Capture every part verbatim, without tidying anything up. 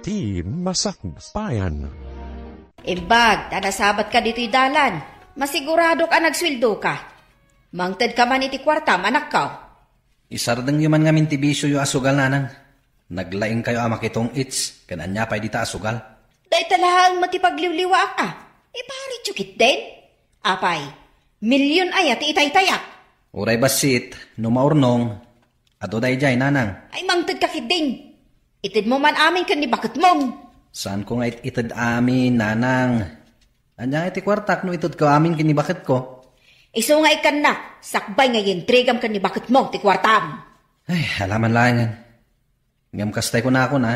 Ti Masakbayan. Imbag ta nasabatka ditoy dalan, masiguradok a nagsueldoka. Mangtedka man iti kuartam, anakko. Isardengyo man ngamin ti bisioyo a sugal, nanang. Naglaingkayo a makitong-its ken ania pay dita a sugal. Dayta laeng met ti pagliwliwaak a. Iparityo ketdin. Apay, milyon aya ti itaytayak. Uray bassit, no maurnong, adu daydiay, nanang. Ay, mangtedka ketdin. Itedmo man amin ken ni baketmon. Saanko nga it-ited amin, nanang. Ania nga iti kuartak no itedko amin ken ni baketko? Isu nga ikkannak, sakbay nga ientregam ken ni baketmo ti kuartam. Ay, alaman laengen. Ngem kastay kunakon a,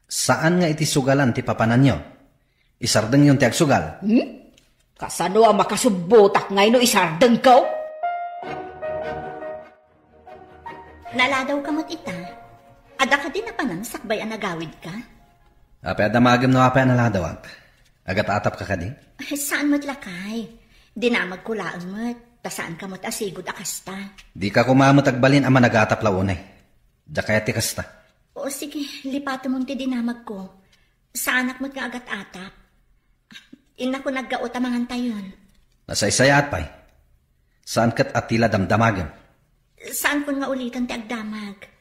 saan nga iti sugalan ti papananyo. Isardengyon ti agsugal. Hmm? Kasano a makasubbotak nga ino isardengko? Naladawka met ita. Adda kadi napanan sakbay a nagawidka? Apay a damagem no apay a naladawak? Agat-atapka kadi? Ay, saan met lakay? Dinamagko laeng met, ta saanka met a sigud a kasta. Dika koma met agbalin a managatap la unay. Diak kayat ti kasta. O sige, lipatemon ti dinamagko. Saanak met nga agat-atap. Innakon aggaot a mangantayon. Nasaysayaat pay. Saan ket a ti la damdamagem. Saankon nga uliten ti agdamag.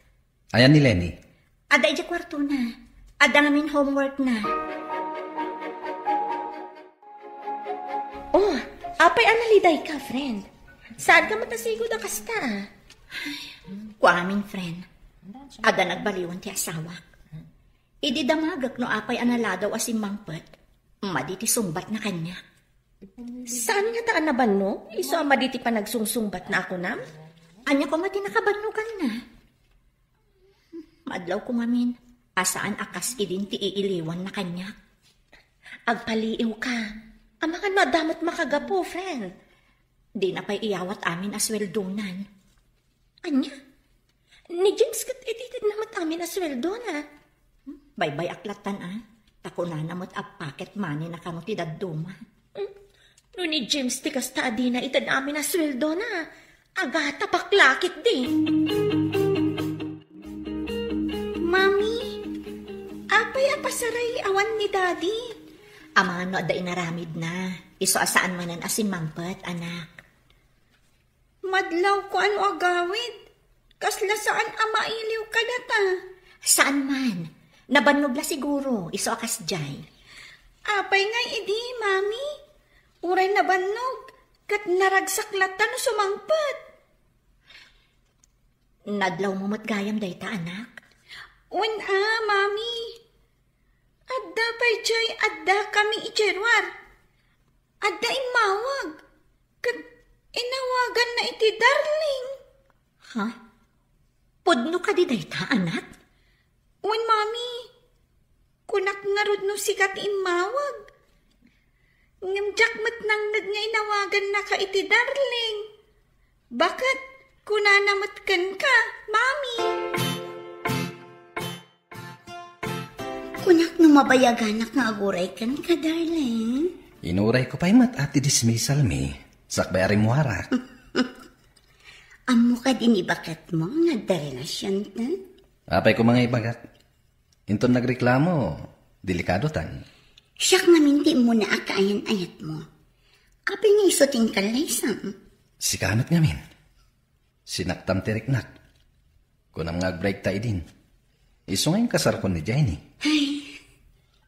Ayan ni Lenny? Adda idiay kuartona. Adda ngamin homework na. Oh, apay a nalidayka, friend? Saanka met a sigud a kasta a? Kuamin, friend. Adda nagbaliwan ti asawak. Idi damagek no apay a naladaw a simmangpet, madi ti sungbatna kaniak. Saan ngata a nabannog? Isu a madi ti panagsungsungbatna a kunam? Ania koma ti nakabannoganna? Madlawko ngamin a saan a kas idin ti iiliwanna kaniak. Agpaliiwka. Amangan no adda met makagapu, friend. Dina pay iyawat amin a sueldonan. Ania? Ni James ket ititedna met amin a sueldona. Baybay-ak lattan a, ta kunana met a pocket money na kano ti dadduma. Hmm? No ni James ti kasta a dina ited amin a sueldona, agatapak la ketdi. Mami, apay a pasaray awan ni Daddy? Amangan no adda inaramidna. Isu a saan manen a simmangpet, anak. Madlawko a no agawid. Kasla saan a mailiw kadata. Saan man. Nabannog la siguro, isu a kasdiay. Apay ngay idi, Mami? Uray nabannog, ket naragsak latta no sumangpet. Nadlawmo met gayam dayta, anak? Wen a, Mami. Adda pay diay addakami idiay ruar. Adda immawag. Ket inawaganna iti darling. Ha? Pudno kadi dayta, anak? Wen, Mami. Kunak ngarud no sika ti immawag. Ngem diak met nangngeg nga inawagannaka iti darling. Baket, kunana met kenka, Mami. Kunak no mabayaganak nga aguray kenka, darling. Inurayko pay met a ti dismissal mi, sakbay a rimmuarak. Ammo kadi ni baketmo nga adda relasionta? Apay koma nga ibagat? Inton nagreklamo, delikadotan. Siak ngamin ti immuna a kaayan-ayatmo. Apay nga isu ti inkallaysam? Sika met ngamin. Sinaktam ti riknak. Kunam nga agbreakta idin. Isu nga inkasarkon ni Jenny. Ay,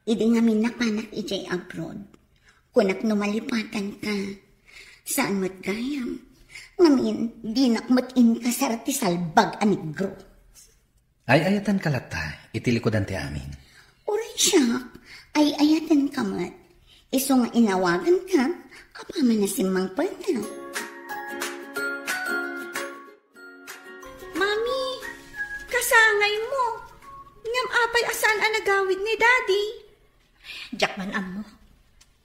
idi ngamin napanak idiay abroad, kunak no malipatanka. Saan met gayam? Ngamin, dinak met inkasar ti salbag a negro. Ay-ayatenka latta iti likudan ti amin. Uray siak, ay-ayatenka met. Isu nga inawaganka, apaman a simmangpeta. Mami, kasangaymo. Ngem apay a saan a nagawid ni Daddy? Diak man ammo.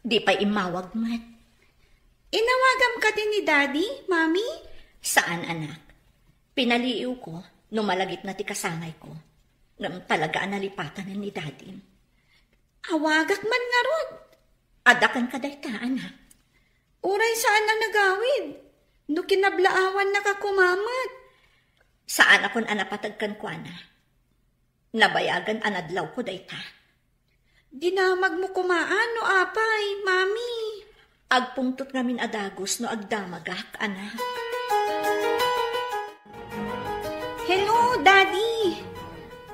Di pay immawag met. Inawagam kadi ni Daddy, Mami? Saan, anak. Pinaliiwko no malagipna ti kasangayko. Ngem talaga a nalipatanen ni Daddy. Awagak man ngarud. Adda kenka dayta, anak. Uray saan a nagawid. No kinablaawanna ka kumamet. Saanakon a napateg kenkuana. Nabayagan a nadlawko dayta. Dinamagmo koma, no apay, Mami? Agpungtot ngamin a dagus no agdamagak, anak. Hello, Daddy.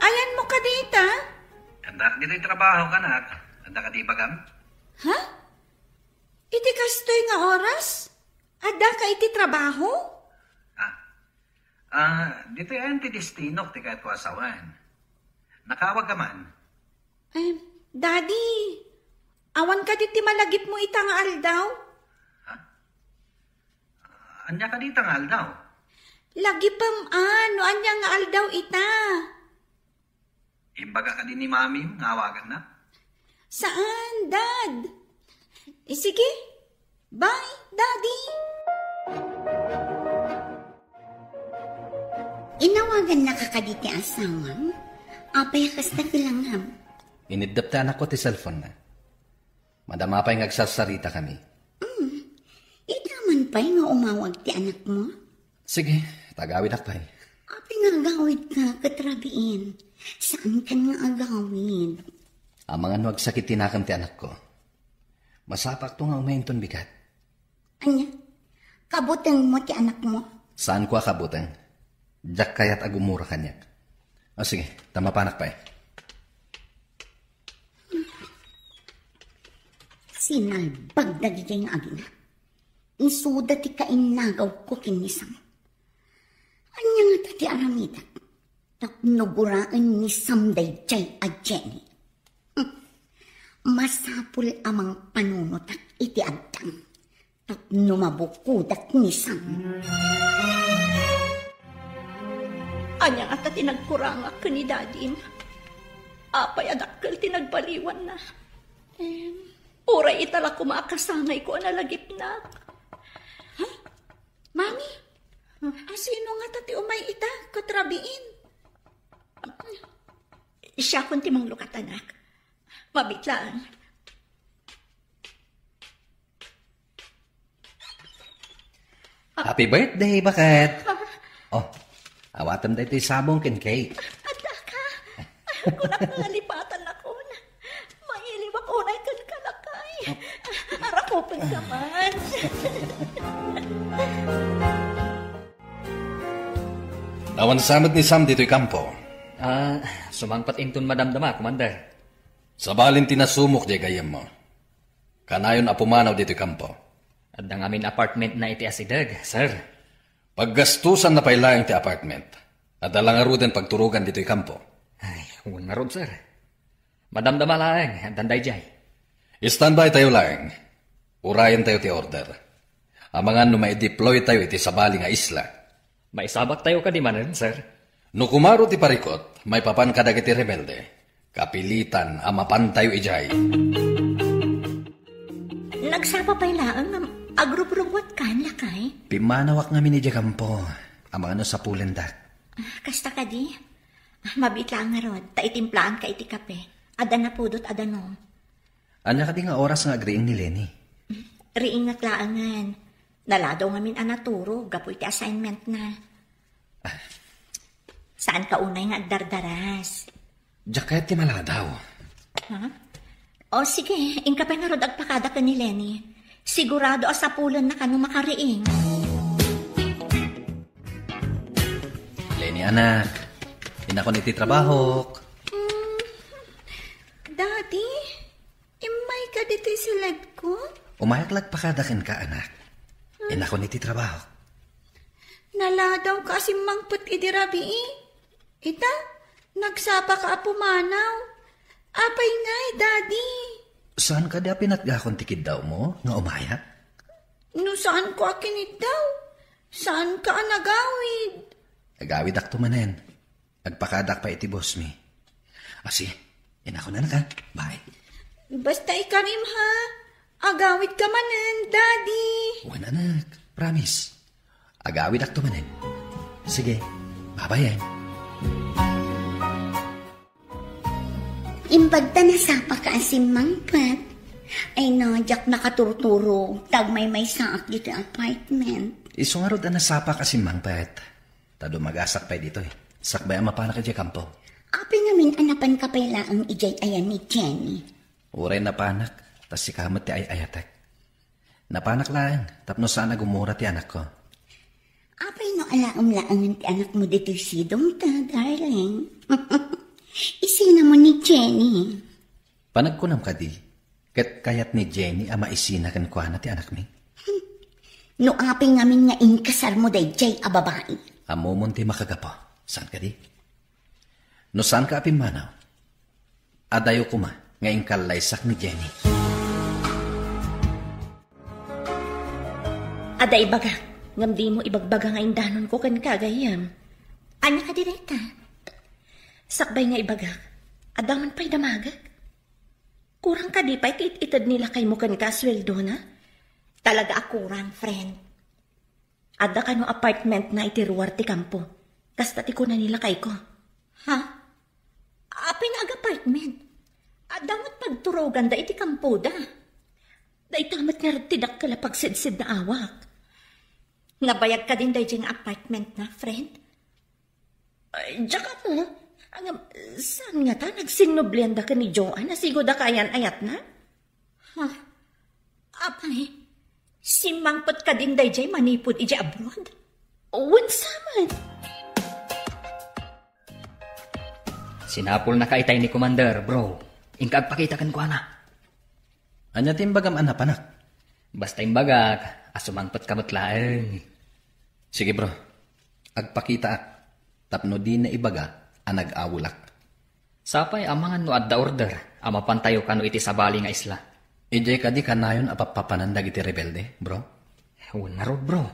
Ayanmo kadi ita? Adda ditoy trabaho, anak. Adda kadi ibagam? Ha? Iti kastoy nga oras? Adda ka iti trabaho? Ah, ah, ditoy ayan ti destinok ti kayatko a sawen. Nakaawag ka man? Em, Daddy, awan kadi ti malagipmo ita nga aldaw? Ha? Ania kadi ita nga aldaw? Lagipem, a, no ania nga aldaw ita. Imbaga kadi ni Mami nga awaganna? Saan, Dad? Eh, sige. Bye, Daddy. Inawagannaka kadi ti asawam? Apay a kasta ti langam? Iniddep ti anakko ti cellphone-na. Madama pay nga agsarsaritakami. Mm. Ita man pay nga umawag ti anakmo? Sige, tagawidak pay. Apay nga agawidka ket rabiin? Saankan nga agawid. Amangan no agsakit ti nakem ti anakko. Masapakto nga umay inton bigat. Ania? Kabutengmo ti anakmo? Saanko a kabuteng. Diak kayat a gumura kaniak. O sige, ta mapanak pay. Sinalbag dagiti nga agina. Isuda ti kainnagawko ken ni Sam. Ania ngata ti aramidek tapno guraen ni Sam daydiay a Jenny? Hmm. Masapul a mangpanunotak iti addang tapno mabukodak ni Sam. Ania ngata ti nagkurangak ken ni Dadim? Apay a dakkel ti nagbaliwanna? Em, uray ita la koma a kasangayko a nalagipnak. Ha? Mami, a sino ngata ti umay ita ket rabiin? Siakon ti manglukat, anak. Mabitlaan. Happy birthday, baket! Oh, awatem daytoy sabong ken cake. Adda ka? Kunak nga nalipatannakon. Mailiwak unay kenka, lakay. Arakupen ka man. Awan sa met ni Sam ditoy kampo. Ah, sumangpet inton madamdama, Commander. Sabalin ti nasumok diay gayyemmo. Kanayon a pumanaw ditoy kampo. Adda ngamin apartment na iti asideg, sir. Paggastusanna pay laeng ti apartment. Adda la ngaruden pagturogan ditoy kampo. Ay, wen ngarud, sir. Madamdama laeng, addan daydiay. Standby tayo laeng. Urayen tayo ti order. Amangan no maideploy tayo iti sabali nga isla. Maisabak tayo kadi manen, sir? No kumaro ti parikut, maipapan kadagiti rebelde. Kapilitan a mapan tayo idiay. Nagsapa pay laeng nga agrubrubuat kan, lakay? Pimmanawak ngamin idiay kampo. Amangan no sapulendak. Ah, kasta kadi? Ah, mabiit laeng ngarud, ta itimplaanka iti kape. Adda napudot a danum. Ania kadi nga oras nga agriing ni Lenny? Riingak laengen. Naladaw ngamin a naturo gapu iti assignment na. Ah. Saan ka unay nga agdardaras? Diak kayat ti maladaw. Ha? O sige, inka pay ngarud agpakada ken ni Lenny. Sigurado a sapulen na kano makariing. Lenny, anak. Inakon iti trabahok. Mm, Daddy, immay ka ditoy siledko? Umayak lagpakada kenka, anak. Inakon iti trabahok. Naladaw ka a simmangpet idi rabii. Ita, nagsapa ka a pumanaw. Apay ngay, Daddy? Saan kadi a pinatgakon ti kiddawmo nga umayak? No saan ko a kiniddaw, saan ka a nagawid? Agawidakto manen. Agpakadak pay iti boss mi. Asi, inakon, anak, ha? Bye. Basta ikarim, ha? Agawid ka manen, Daddy. Wen, anak. Promise. Agawidakto manen. Sige. Bye-bye, eh. Imbag ta nasapa ka a simmangpet. Ay no, diak nakaturturo. Tagmaymaysaak ditoy apartment. Isu ngarud a nasapa ka a simmangpet. Ta dumagasak pay ditoy. Sakbay a mapanak idiay kampo. Apay ngamin a napan ka pay laeng idiay ayan ni Jenny? Uray napanak, ta sika met ti ay-ayatek. Napanak laeng, tapno saan a gumura ti anakko. Apay no alaem laengen ti anakmo ditoy sidongta, darling? Isinamo ni Jenny. Panagkunam kadi, ket kayat ni Jenny a maisina kenkuana ti anakmi? No apay ngamin nga inkasarmo daydiay a babai? Ammomon ti makagapu, saan kadi? No saanka a pimmanaw, adayo koma nga inkallaysak ni Jenny. Adda ibagak, ngem dimo ibagbaga nga indanonko kenka, gayyem. Ania kadi dayta? Sakbay nga ibagak, adda man pay damagek? Kurang kadi pay ti it-ited ni lakaymo kenka a sueldona? Talaga a kurang, friend. Adda kano apartmentna iti ruar ti kampo. Kasta ti kuna ni lakayko. Ha? Apay nga ag-apartment? Adda met pagturoganda iti kampoda. Dayta met ngarud ti dakkel a pagsidsed nga awak. Nabayag kadin daydiay nga apartmentna, friend? Ay, diak ammo. Ngem, saan ngata, nagsinnublianda ken ni Joan a sigoda kayan-ayatna? Ha? Apay, simmangpet kadin daydiay manipud idiay abroad? Wen sa met. Sinapulnaka itay ni Commander, bro. Inka agpakita kenkuana. Ania ti imbagam a napanak? Basta imbagak a sumangpetka met laeng. Sige, bro. Agpakitaak tapno dina ibaga a nag-awelak. Sapay amangan no adda order a mapantayo kano iti sabali nga isla. Idiay kadi kanayon a pappapanan dagiti rebelde, bro? Wen ngarud, bro.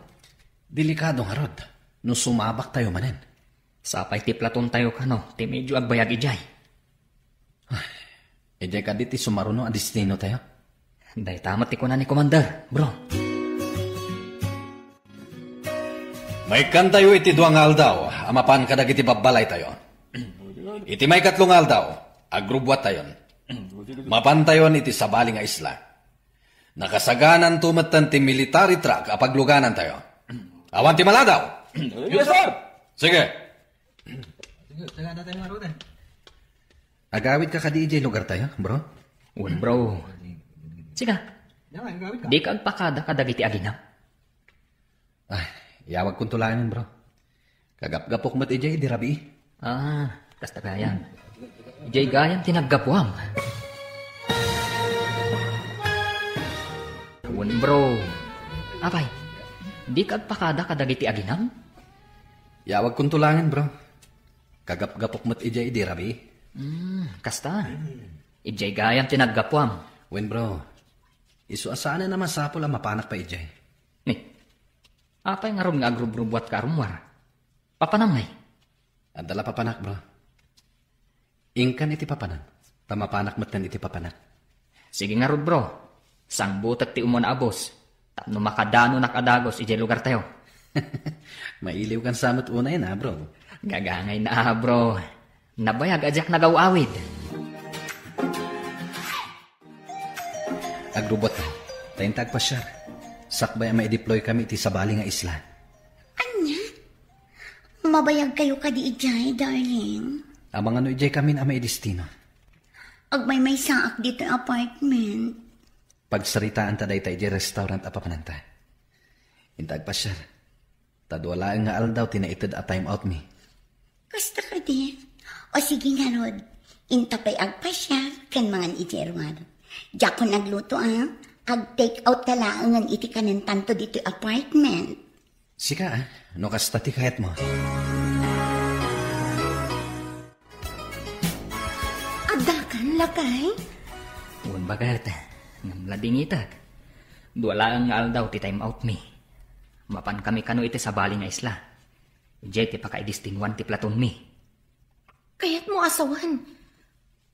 Delikado ngarud no sumabaktayo manen. Sapay ti platontayo kano ti medyo agbayag idiay. Idiay kadi ti sumaruno a destinotayo? Dayta met ti kuna ni Commander, bro. Maikkantayo iti dua nga aldaw a mapan kadagiti babbalaytayo. Iti maikatlo nga aldaw, agrubbuattayon. Mapantayon iti sabali nga isla. Nakasagananto metten ti military truck a pagluganantayo. Awan ti maladaw! Yes, sir! Sige. Sige, taga tayo nga, Rodan. Agawidka kadi idiay lugartayo, bro? Wen, bro. Siga, dika agpakada kadagiti aginam? Ay, iyawagkonto laengen, bro. Kagapgapok met idiay idi rabii. Ah, kasta gayam. Idiay gayam ti naggapuam. Wen, bro. Apay, dika agpakada kadagiti aginam? Iyawagkonto laengen, bro. Kagapgapok met idiay idi rabii. Hmm, kasta. Idiay gayam ti naggapuam. Wen, bro. Isu a saanen a masapul a mapanak pay idiay. Ni, apay ngarud nga agrubrubuatka a rummuar? Papanam ngay? Adda la papanak, bro. Inkan iti papanam, ta mapanak metten iti papanak. Sige ngarud, bro. Sangbutek ti umuna a bus tapno makadanonak a dagus idiay lugartayo. Mailiwkan sa met unay na, bro. Gagangay na, bro. Nabayag a diak nagaw-awid. Agrubot, ta inta agpasiar. Sakbay a maideploy kami iti sabali nga isla. Ania? Mabayag kayo kadi idiay, darling? Amangan no idiay kamin a maidestino. Agmaymaysaak ditoy apartment. Pagsaritaanta dayta idiay restaurant a papananta. Inta agpasiar. Ta dua laeng nga aldaw ti naited a time out mi. Kasta kadi? O sige ngarud, inta pay agpasiar ken mangan idiay ruar. Diakon agluto a, ag-take out ta laengen iti kanentanto ditoy apartment. Sika a, no kasta ti kayatmo. Addakan, lakay? Wen baket, ngem ladingitek. Dua laeng nga aldaw ti time out mi. Mapan kami kano iti sabali nga isla. Idiay ti pakaidestinwan ti platon mi. Kayatmo a sawen,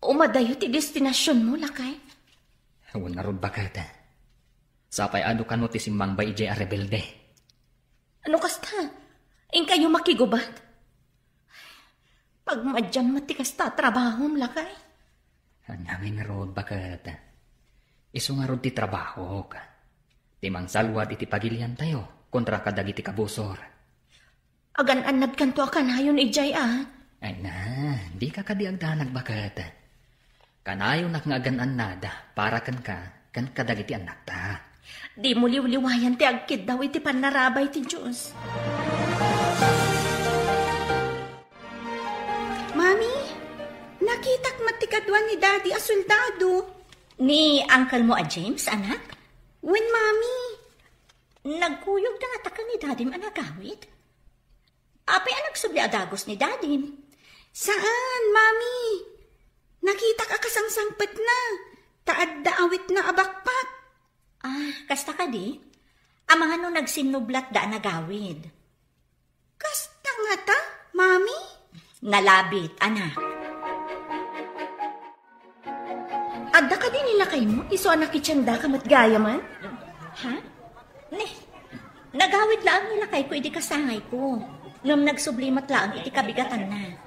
umadayo ti destinasionmo, lakay? Wen ngarud baket. Sapay adu kano ti simmangbay idiay a rebelde. Ano kasta? Inkayo makigubat? Pagmadiam met ti kasta a trabahom, lakay? Ania ngay ngarud, baket? Isu ngarud ti trabahok. Ti mangsalwad iti pagiliantayo kontra kadagiti kabusor. Agan-annadkanto a kanayon idiay a. Ay na, dika kadi agdanag, baket. Kanayonak nga agan-annada para kenka ken kadagiti annakta. Dimo liwliwayan ti agkiddaw iti pannarabay ti Dios. Mami, nakitak met ti kadua ni Daddy a soldado. Ni uncle mo a James, anak? Wen, Mami. Nagkuyog na ngata ken ni Daddy a nagawid? Apay a nagsubli a dagus ni Daddy? Saan, Mami. Nakitak a kasangsangpetna, ta adda awitna a backpack. Ah, kasta kadi? Amangan no nagsinnublatda a nagawid. Kasta ngata, Mami? Nalabit, anak. Adda kadi ni lakaymo, isu a nakitiendaka met gayamen? Ha? Ne, nagawid laeng ni lakayko idi kasangayko. Ngem nagsubli met laeng iti kabigatanna.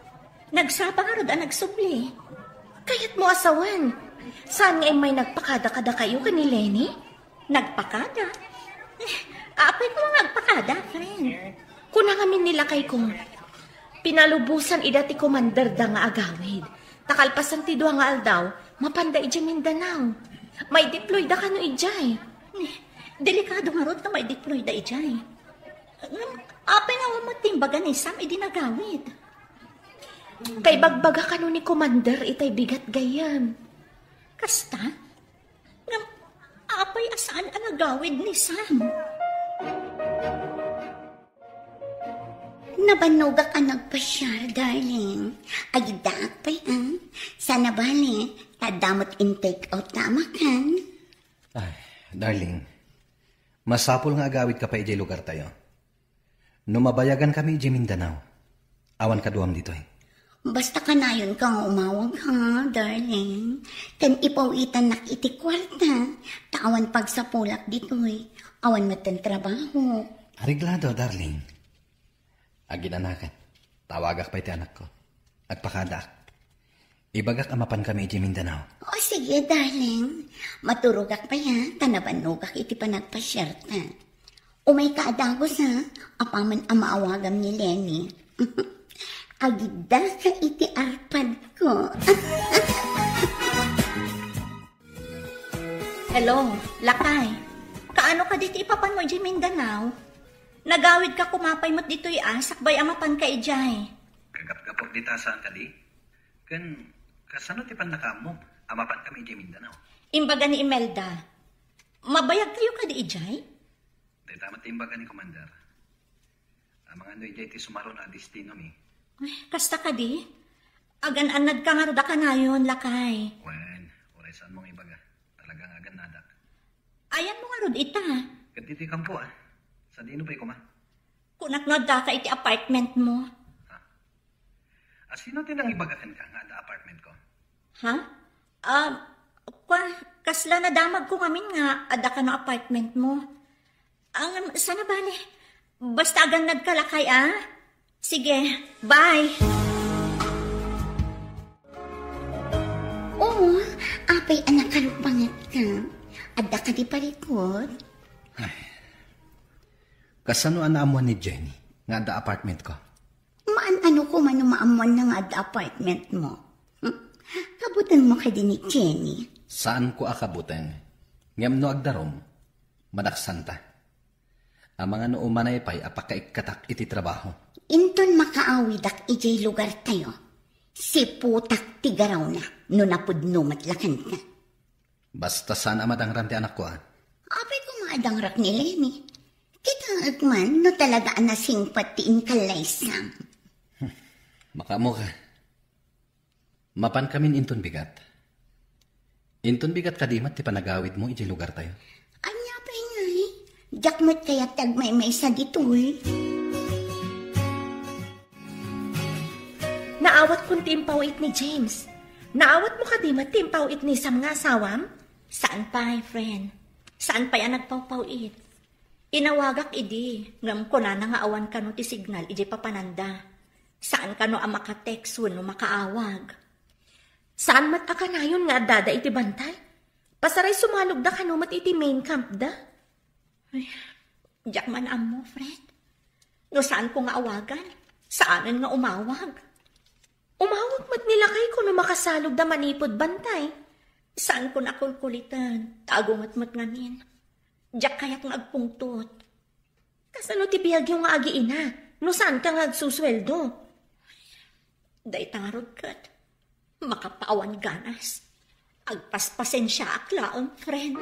Nagsapa ngarud a nagsubli. Kayatmo a sawen, saan nga immay nagpakada kadakayo ken ni Lenny? Nagpakada? Eh, apay ko nga agpakada, friend? Kuna ngamin ni lakayko, pinalubosan ida ti komanderda nga agawid. Ta kalpasan ti dua nga aldaw, mapanda idiay Mindanao. Maideployda kano idiay. Eh, delikado ngarud no maideployda idiay. Ngem, apay nga awan met ti imbaga ni Sam idi nagawid? Kaibagbaga kano ni Commander itay bigat gayyem. Kasta? Ngem, apay a saan a nagawid ni Sam? Nabannogak a nagpasiar, darling. Agiddaak pay, a. Saan a bale, ta adda met in-take out ta a makan. Ay, darling, masapul nga agawidka pay idiay lugartayo. No mabayagankami idiay Mindanao, awan kaduam ditoy. Basta kanayonka nga umawag, ha, darling. Ken ipaw-itannak iti kuarta, ta awan pagsapulak ditoy. Awan metten trabaho. Areglado, darling. Agin-anakan, tawagak pay ti anakko. Agpakadaak. Ibagak a mapankami idiay Mindanao. O, sige, darling. Maturogak pay, ha, ta nabannogak iti panagpasiarta. Umayka a dagus, ha, apaman a maawagam ni Lenny. Agiddaka iti arpadko. Hello, lakay. Kaano kadi ti ipapanmo idiay Mindanao? Nagawidka koma pay met ditoy a, sakbay a mapanka idiay. Kagapgapok dita saan kadi? Ken, kasano ti pannakaammom a mapankami idiay Mindanao? Imbaga ni Imelda, mabayagkayo kadi idiay? Dayta met ti imbaga ni Commander. Amangan no idiay ti sumaruno a destinomi. Ay, kasta kadi? Agan-annadka ngarud a kanayon, lakay. Wen, uray saanmo nga ibaga. Talaga nga agannadak. Ayanmo ngarud ita? Ket ditoy kampo, a. Sadino pay koma? Kunak no addaka iti apartment mo. Ha? A, sino ti nangibaga kenka nga adda apartment ko? Ha? Ah, kwa, kasla nadamagko ngamin nga adda kano apartment mo. Ang, sana bale. Basta agannadka lakay, a. Sige, bye. Oo, apay a nakalpanetka. Adda kadi parikut? Ay. Kasano a naammuan ni Jenny nga adda apartment ko? Maan-ano ko man no maammuanna nga adda apartment mo. Hmm? Kabutengmo kadi ni Jenny? Saanko a kabuteng. Ngem no agdarum, madaksanta. Amangan no umanay pay a pakaikkatak iti trabaho. Inton makaawidak idiay lugartayo, siputak ti garawna no napudno met la kenka. Basta saan a madangran ti anakko, a. Apay koma a dangrak ni Lenny? Kitaek man no talaga a nasingpet ti inkallaysam. Makaammoka. Mapankamin inton bigat. Inton bigat kadi met ti panagawidmo idiay lugartayo. Ania pay ngay? Diak met kayat ti agmaymaysa ditoy. Naawatkon ti impaw-it ni James. Naawatmo kadi met ti impaw-it ni Sam nga asawam? Saan pay, friend. Saan pay a nagpawpaw-it. Inawagak idi, ngem kunana nga awan kano ti signal idiay papananda. Saan kano a maka-text wenno makaawag. Saan met a kanayon nga addada iti bantay? Pasaray sumalogda kano met iti main camp da? Ay, diak man ammo, friend. No saanko nga awagan, saanen nga umawag. Umawag met ni lakayko no makasalogda manipud bantay. Saanko a kulkulitan, ta agunget met ngamin. Diak kayat nga agpungtot. Kasano ti biagyo nga agiina, no saanka nga agsusueldo? Dayta ngarud ket, makapaawan ganas. Agpaspasensiaak laeng, friend.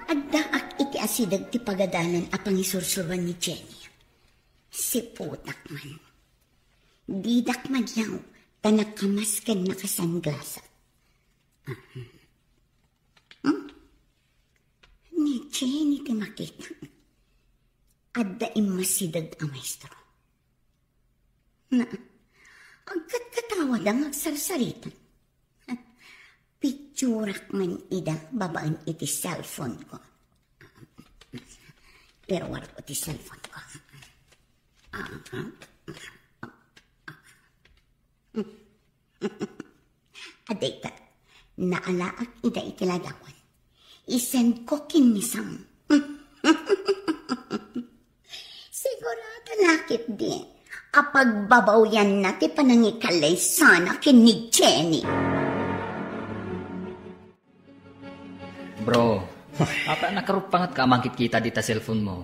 Addaak iti asideg ti pagadalan a pangisursuroan ni Jenny. Siputak man. Didak madlaw ta nakamas ken nakasanglasak. Aha. Hmm? Ni Jenny ti makita. Adda immasideg a maestro. Na, agkatkatawada nga agsarsarita. Picturak man ida babaen iti cellphone ko. Pero wala ko ti cellphone ko. Aha. Adayta, naalaak ida iti ladawan. Isend ko ken ni Sam. Sigurado la ketdi a pagbabawianna ti panangikallay sana ken ni Jenny. Bro, apay a nakaruppangetka a mangkitkita dita cellphone mo?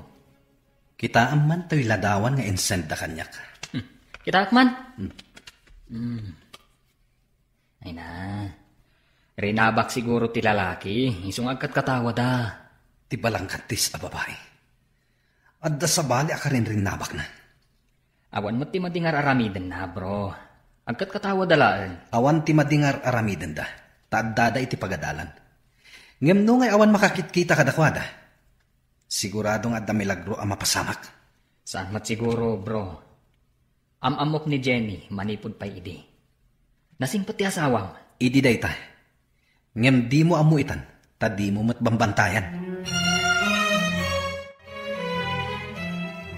Kitaem man toy ladawan nga insend da kaniak. Hmm. Kitaek man? Hmm. Hmm. Ay na. Rinabak siguro ti lalaki, isu nga agkatkatawada. Ti balangkantis a babai. Adda sabali a karinrinnabakna. Awan met ti madi nga ar-aramidenna, bro. Agkatkatawada laeng. Awan ti madi nga ar-aramidenda, ta addada iti pagadalan. Ngem no ngay awan makakitkita kadakuada, sigurado nga adda milagro a mapasamak. Saan met siguro, bro. Am-ammok ni Jenny manipud pay idi. Nasingpet ti asawam. Idi dayta. Ngem dimo ammo itan, ta dimo met bambantayan.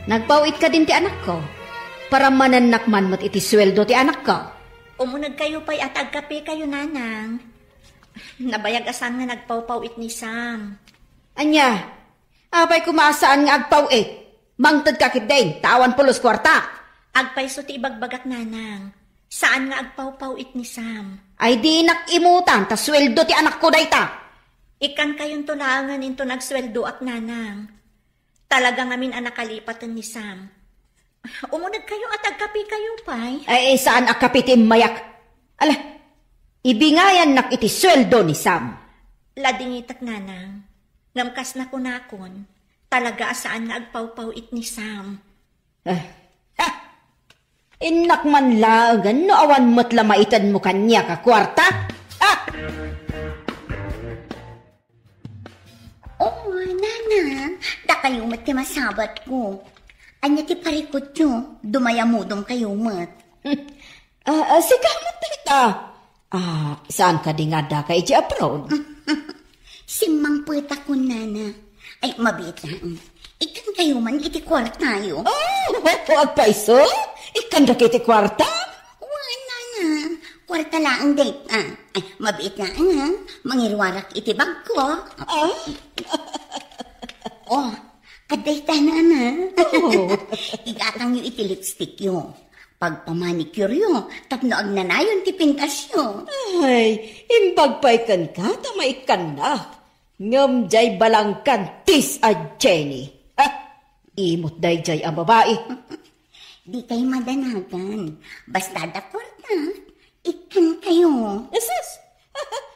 Nagpaw-it kadin ti anakko. Paramanennak man met iti sueldo ti anakko. Umunegkayo pay a ta agkapekayo, nanang. Nabayag a saan nga nagpawpaw-it ni Sam. Ania? Apay koma a saan nga agpaw-it? Mangtedka ketdin, ta awan pulos kuarta. Agpayso ti ibagbagak, nanang. Saan nga agpawpaw-it ni Sam. Ay, dinak imutan, ta sueldo ti anakko dayta. Ikkannakayonto laengen inton agsueldoak, nanang. Talaga ngamin a nakalipaten ni Sam. Umunegkayo a ta agkapekayo pay. Ay, saan a kape ti immayak? Ala, ibingayannak iti sueldo ni Sam. Ladingitak, nanang. Ngem kas nakunakon, talaga a saan nga agpawpaw-it ni Sam. Ah, ha! Innak man laengen no awan met la maitanmo kaniak a kuarta. Ha! Oh, nanang, dakayo met ti masabatko. Ania ti parikutyo? Dumayamudom kayo met. Ah, ah, sika met dayta. Ah, saan kadi nga addaka iti abroad? Simmangpetakon, nana. Ay, mabiit laeng. Ikkan kayo man iti kuartayo. Oh, agpayso? Ikkan dagiti kuarta? Wen, nana. Kuarta laeng dayta. Ay, mabiit laeng, ha? Mangiruarak iti bagko. Ah? Oh, adda ita, nana. Oh. Igatangyo iti lipstickyo. Pagpamanicuryo, tapno agnanayon ti pintasyo. Ay, imbag pay kenka ta maikkanna. Ngem jay balangkantis a Jenny. Ha? Imot dayjay a babai. Di kay madanagan. Basta da kuarta, ikkan kayo. Eses!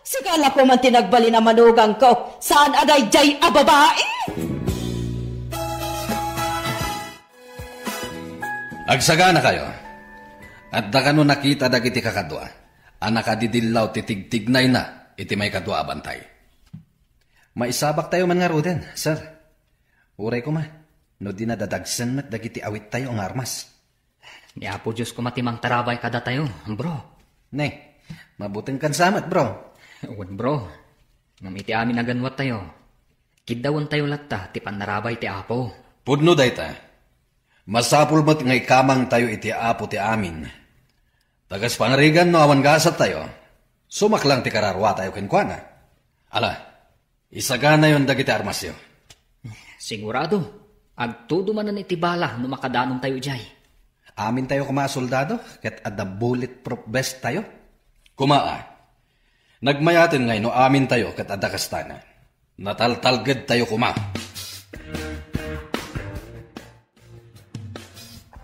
Sigala ko man ti nagbalin a manugangko. Saan a dayjay a babai? Agsaganakayo. Adda kano nakita dagiti kakadua a nakadidillaw ti tigtignayna iti maikadua a bantay. Maisabaktayo man ngaruden, sir. Uray koma, no di nadadagsen met dagiti awittayo nga armas. Ni Apo Dios koma ti mangtarabay kadatayo, bro. Ne, mabutengkan sa met, bro. Wen, bro. Ngem iti amin a ganwattayo, kiddawentayo latta ti pannarabay ti Apo. Pudno dayta. Masapul met nga ikamangtayo iti Apo ti amin. Ta kas pangarigan no awan gasattayo, sumaklang ti kararuatayo kenkuana. Ala, isaganayon dagiti armasyo. Sigurado, agtudo manen iti bala no makadanontayo idiay. Amintayo koma a soldado, ket adda bulletproof vest tayo. Koma, a. Nagmayaten ngay no amintayo ket adda kastana. Nataltalgedtayo koma.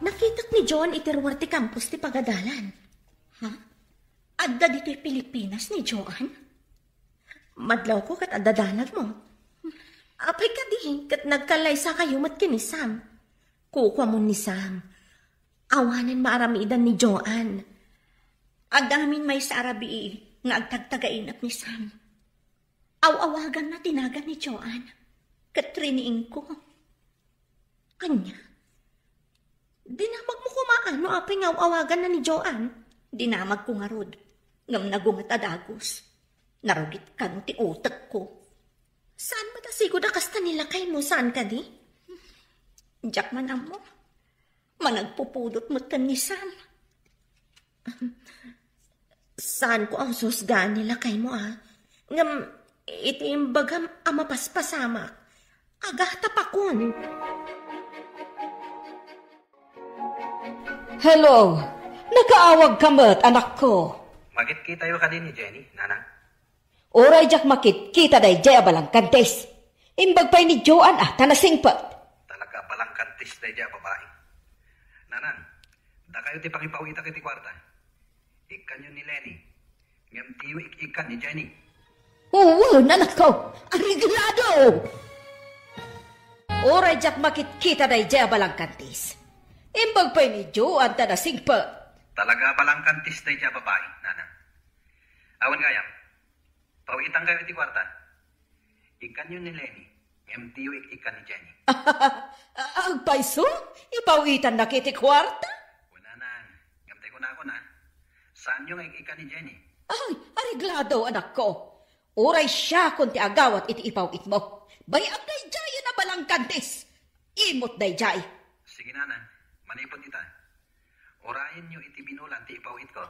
Nakitak ni Joan iti ruar ti campus ti pagadalan. Ha? Adda ditoy Pilipinas ni Joan? Madlawko ket adda danagmo. Apay kadi, ket nagkallaysakayo met ken ni Sam. Kukuamon ni Sam. Awanen maaramidan ni Joan. Adda ngamin maysa a rabii nga agtagtagainep ni Sam. Aw-awaganna ti nagan ni Joan, ket riniingko. Ania? Dinamagmo koma no apay nga aw-awaganna ni Joan? Dinamagko ngarud, ngem nagunget a dagus. Narugit kano ti utekko. Saan met a sigud a kasta ni lakaymo, saan kadi? Diak man ammo. Managpupudot met ken ni Sam. Saanko a husgan ni lakaymo, a. Ngem, iti imbagam a mapaspasamak, agatapakon. Hello! Nakaawagka met, anakko. Makitkitayo kadi ni Jenny, nanang? Uray diak makitkita daydiay a balangkantis. Imbag pay ni Joan a ta nasingpet. Talaga a balangkantis daydiay a babai. Nanang, dakayo ti pangipawitak iti kuarta. Ikkanyo ni Lenny. Ngem diyo ik-ikkan ni Jenny. Wen, anakko. Areglado! Uray diak makitkita daydiay a balangkantis. Imbag pay ni Joan ta nasingpet. Talaga a balangkantis daydiay a babai, nanang. Awan gayam. Pawitankayo iti kuarta. Ikkanyo ni Lenny, ngem diyo ik-ikkan ni Jenny. Agpayso? Ipawitannak iti kuarta? Wen, nanang, ngem ti kunakon, a. Saanyo nga ik-ikkan ni Jenny? Ay, areglado, anakko. Uray siakon ti agawat iti ipawitmo. Bay-am daydiayen a balangkantis. Imot daydiay. Sige, nanang, manipud ita. Urayenyo iti binulan ti ipawitko.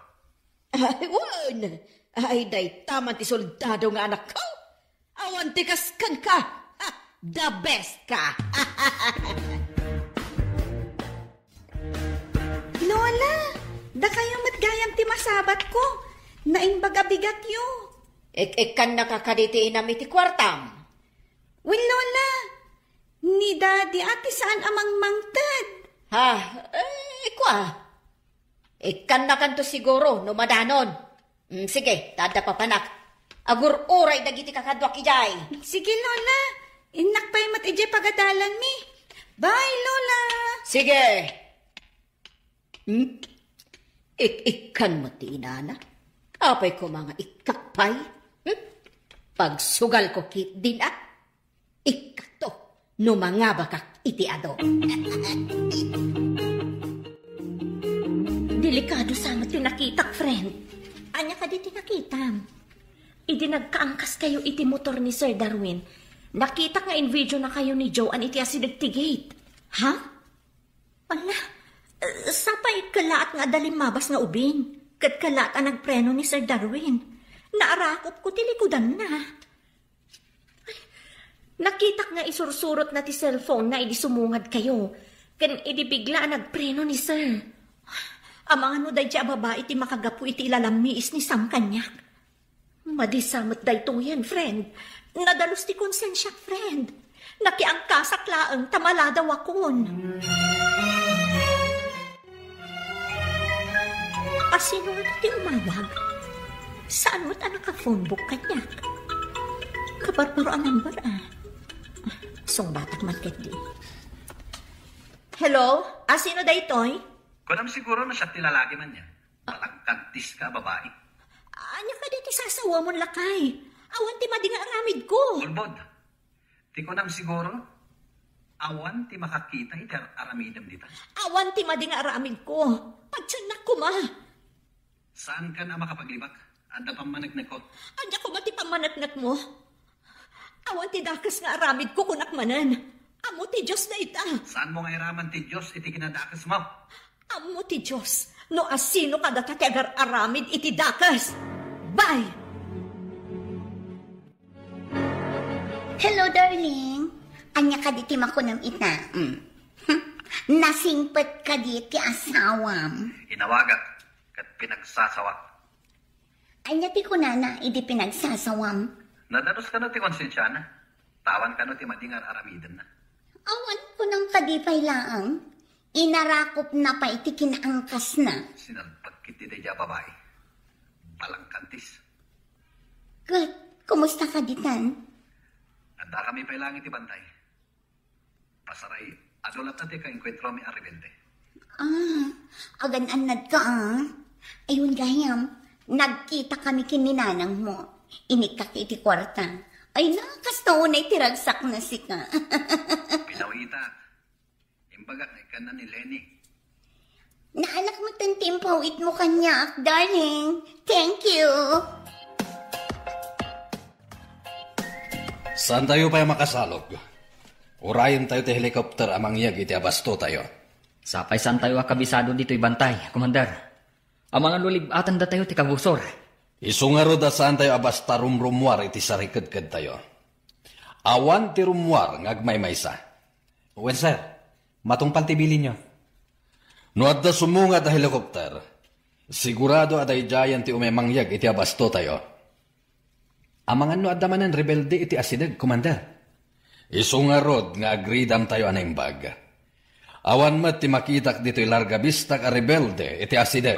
Ay, wen. Ay, dayta man ti soldado nga anakko. Awan ti kas kenka. Ha, the best ka. Lola, dakayo met gayam ti masabatko. Naimbag a bigatyo. Ik-ikkannaka kadi ti inam iti kuartam? Wen, Lola. Ni Daddy a ti saan a mangmangted. Ha? Eh, kua. Ikkannakanto siguro no madanon. Mm, sige, ta adda papanak. Agur-uray dagiti kakaduak idiay. Sige, Lola. Innak pay met idiay pagadalanmi. Bye, Lola. Sige. Hmm? Ik-ikkan met ti inana. Apay koma nga ikkak pay? Hmm? Pagsugalko ketdin, a. Ikkakto no mangabakak iti adu. Delikado sa met ti nakitak, friend. Ania kadi ti nakitam? Idi nagkaangkaskayo iti motor ni Sir Darwin, nakitak nga invideonakayo ni Joan iti asideg ti gate. Ha? Ala, eh, sapay kellaat nga adda limmabas nga ubing, ket kellaat a nagpreno ni Sir Darwin. Naarakopko ti likudanna. Ay, nakitak nga isursurotna ti cellphone-na idi sumungadkayo, ken idi bigla a nagpreno ni Sir. Amangan no daydiay a babai ti makagapu iti ilalammiis ni Sam kaniak. Madi sa met daytoyen, friend. Nadalus ti konsensiak, friend. Nakiangkasak laeng ta maladawakon. Asino nga ti umawag? Saan met a naka-phone book kaniak? Kabarbaro a number, a. Sungbatak man ketdi. Hello? Asino daytoy? Kunam siguro no siak ti lalaki man niya. Balangkantis ka a babai. Ania kadi ti sasawamon, lakay? Awan ti madi nga aramidko. Ulbod. Ti kunam siguro, awan ti makakita iti ar-, aramidem dita. Awan ti madi nga aramidko. Pagtiannak koma. Saankan a makapaglibak? Adda pammaneknekko. Ania koma ti pammaneknekmo? Awan ti dakes nga aramidko, kunak manen. Ammo ti Dios dayta. Saanmo nga iraman ti Dios iti kinadakesmo? Ammo ti Dios no asino kadata ti agar-aramid iti dakes. Bye! Hello, darling. Ania kadi ti makunam ita? Mm. Hmm. Nasingpet kadi ti asawam? Inawagak ket pinagsasawak. Ania ti kunana idi pinagsasawam? Nadanos kano ti konsensiana? Tawan kano ti madi nga ar-aramidenna? Awan kunam kadi pay laeng. Inarakopna pay ti kinaangkasna. Sinalpag ketdi daydiay a babai. Balangkantis. Ket, kumusta kadi tan? Addakami pay laeng iti bantay. Pasaray, adu latta ti kaenkuentromi a rebelde. Ah, agan-annadka, ah. Ayun gayam, nagkitakami ken ni nanangmo. Inikkak iti kuarta. Ay na, kasta unay ti ragsakna sika. Pinawitak. Imbagak nga ikkanna ni Lenny. Naanak mo tan ti impawitmo kaniak, darling. Thank you. Saantayo pay a makasalog. Urayentayo ti helicopter a mangyeg iti abastotayo. Sapay saantayo a kabisado ditoy bantay, Commander. Amangan no lib-atendatayo ti kabusor. Isu ngarud a saantayo a basta rumrummuar iti sarikkedkedtayo. Awan ti rummuar nga agmaymaysa. Wen, sir. Matungpal ti bilinyo. No adda sumungad a helicopter, sigurado a daydiayen ti umay mangyeg iti abastotayo. Amangan no adda manen rebelde iti asideg, Commander. Isu ngarud nga agridamtayo a naimbag. Awan met ti makitak ditoy larga bistak a rebelde iti asideg.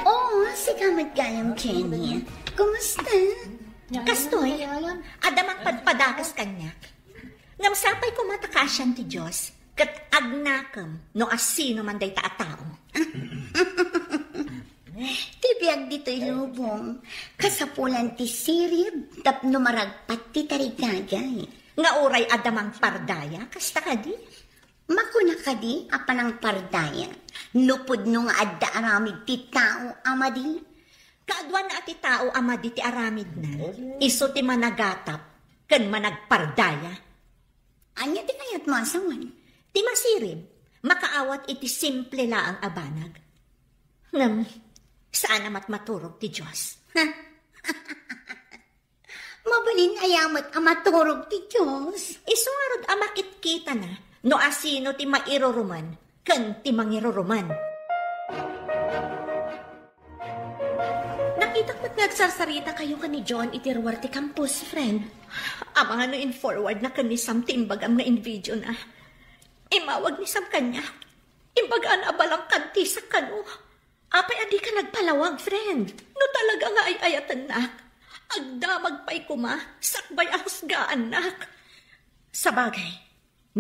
Oh, sika met gayam, Jenny. Kumusta? Kastoy, adda mangpadpadakas kaniak. Ngem sapay koma ta kaasian ti Dios, ket agnakem no asino man dayta a tao. Ti biag ditoy lubong, kasapulan ti sirib tapno maragpat ti tarigagay. Nga uray adda mangpardaya, kasta kadi? Makuna kadi a panangpardaya, no pudno nga adda aramid ti tao a madi? Kaaduan a ti tao a madi ti aramidna, isu ti managatap ken managpardaya. Ania ti kayatmo a sawen? Ti masirib, makaawat iti simple laeng a banag. Ngem, saan a matmaturog ti Dios. Mabalin aya met a maturog ti Dios? Isu ngarud a makitkitana no asino ti mairuruman ken ti mangiruruman. Nakitak met nga agsarsarita kayo ken ni John iti ruar ti campus, friend. Amangan no in-forward na ken ni Sam ti imbagam nga in-video na. Imawag ni Sam kaniak. Imbagana a balangkantisak kano. Apay a dika nagpalawag, friend? No talaga nga ay-ayatennak, agdamag pay koma, sakbay a husgaannak. Sabagay,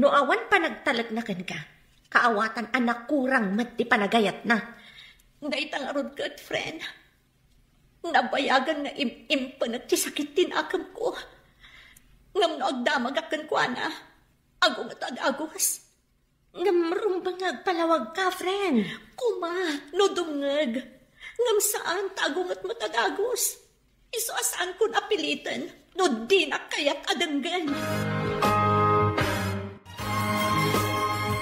no awan panagtalekna kenka, kaawatan a nakurang met ti panagayatna. Dayta ngarud ket, friend, nabayagan nga im-impenek ti sakit ti nakemko. Ngem no agdamagak kenkuana, agunget a dagus. Ngem rumbeng nga agpalawagka, friend. Koma, no dumngeg. Ngem saan ta agunget met a dagus. Isu a saankon a piliten no dinak kayat a denggen.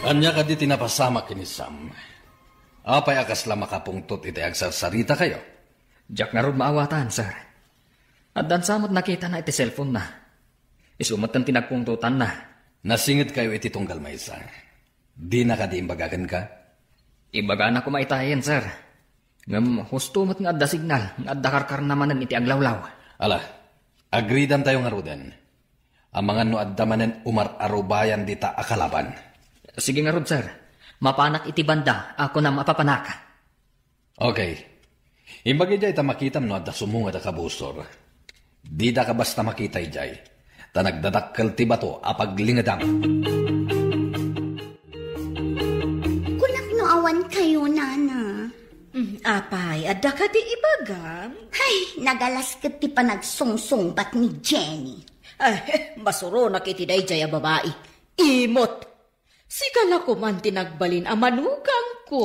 Ania kadi ti napasamak ken ni Sam? Apay a kasla makapungtot iti agsarsarita kayo? Diak ngarud maawatan, sir. Addan sa met nakitana iti cellphone-na. Isu met ti nagpungtotanna. Nasinged kayo iti tunggal maysa. Dina kadi imbaga kenka? Ibagana koma itayen, sir. Ngem husto met nga adda signal nga adda karkarna manen iti aglawlaw. Ala, agridamtayo ngaruden. Amangan no adda manen umar-arubayan dita a kalaban. Sige ngarud, sir. Mapanak iti banda a kunam a papanak. Okay. Imbag idiay ta makitam no adda sumungad a kabusor. Didaka basta makita idiay, ta nagdadakkel ti bato a paglingedam. Kunak no awan kayo, Nana. Mm, apay, adda kadi ibagam? Ay, nagalas ket ti panagsungsungbat ni Jenny. Ay, masuronak iti daydiay a babai. Imot! Sika la koman ti nagbalin a manugangko.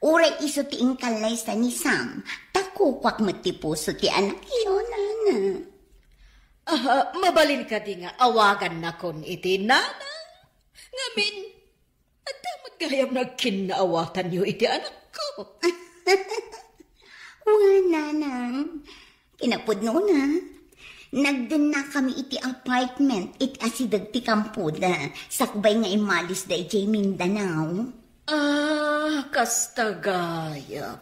Uray isu ti inkallaysa ni Sam, ta kukuak met ti puso ti anakyo, Nana. Ah, mabalin kadi nga awagannakon iti nanang? Ngamin, adda met gayam nagkinnaawatanyo iti anakko. Wen, Nanang. Kinapudnona, Nagdennakami iti apartment iti asideg ti kampoda, sakbay nga immalis da idiay Mindanao. Ah, kasta gayam.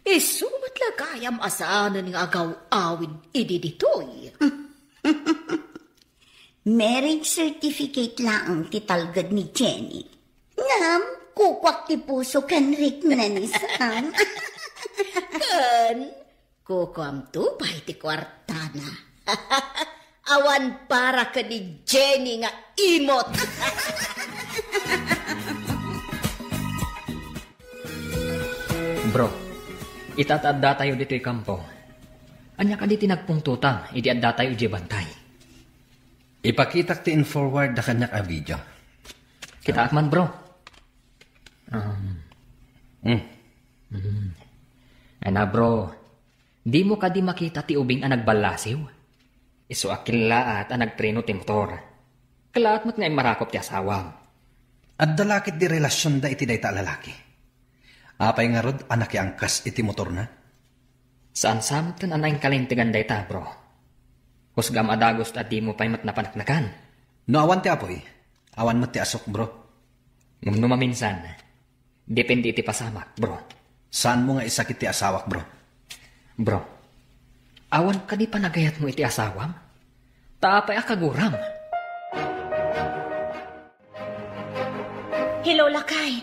Isu met la gayam a saanen nga agaw-awid idi ditoy. Marriage certificate laeng ti talged ni Jenny. Ngem, kukuak ti puso ken rikna ni Sam. Ken, kukuamto pay ti kuartana. Awan para ken ni Jenny nga imot. Bro, ita ta addatayo ditoy kampo. Ania kadi ti nagpungtotang idi addatayo idiay bantay? Ipakitak ti in-forward da kaniak a video. Kitaak man, bro. Um, Hmm. mm. Ana, bro, dimo kadi makita ti ubing a nagballasiw? Isu a kellaat a nagpreno ti motor. Kellaat met nga immarakop ti asawam. Adda la ketdi relasionda iti dayta a lalaki. Apay ngarud a nakiangkas iti motorna? Saan sa metten a naingkalintegan dayta, bro. Kusgam a dagus ta dimo pay met napaneknekan. No awan ti apuy, awan met ti asuk, bro. Ngem no maminsan, depende iti pasamak, bro. Saanmo nga isakit ti asawak, bro? Bro, awan kadi panagayatmo iti asawam? Ta apay a kaguram? Hello, lakay.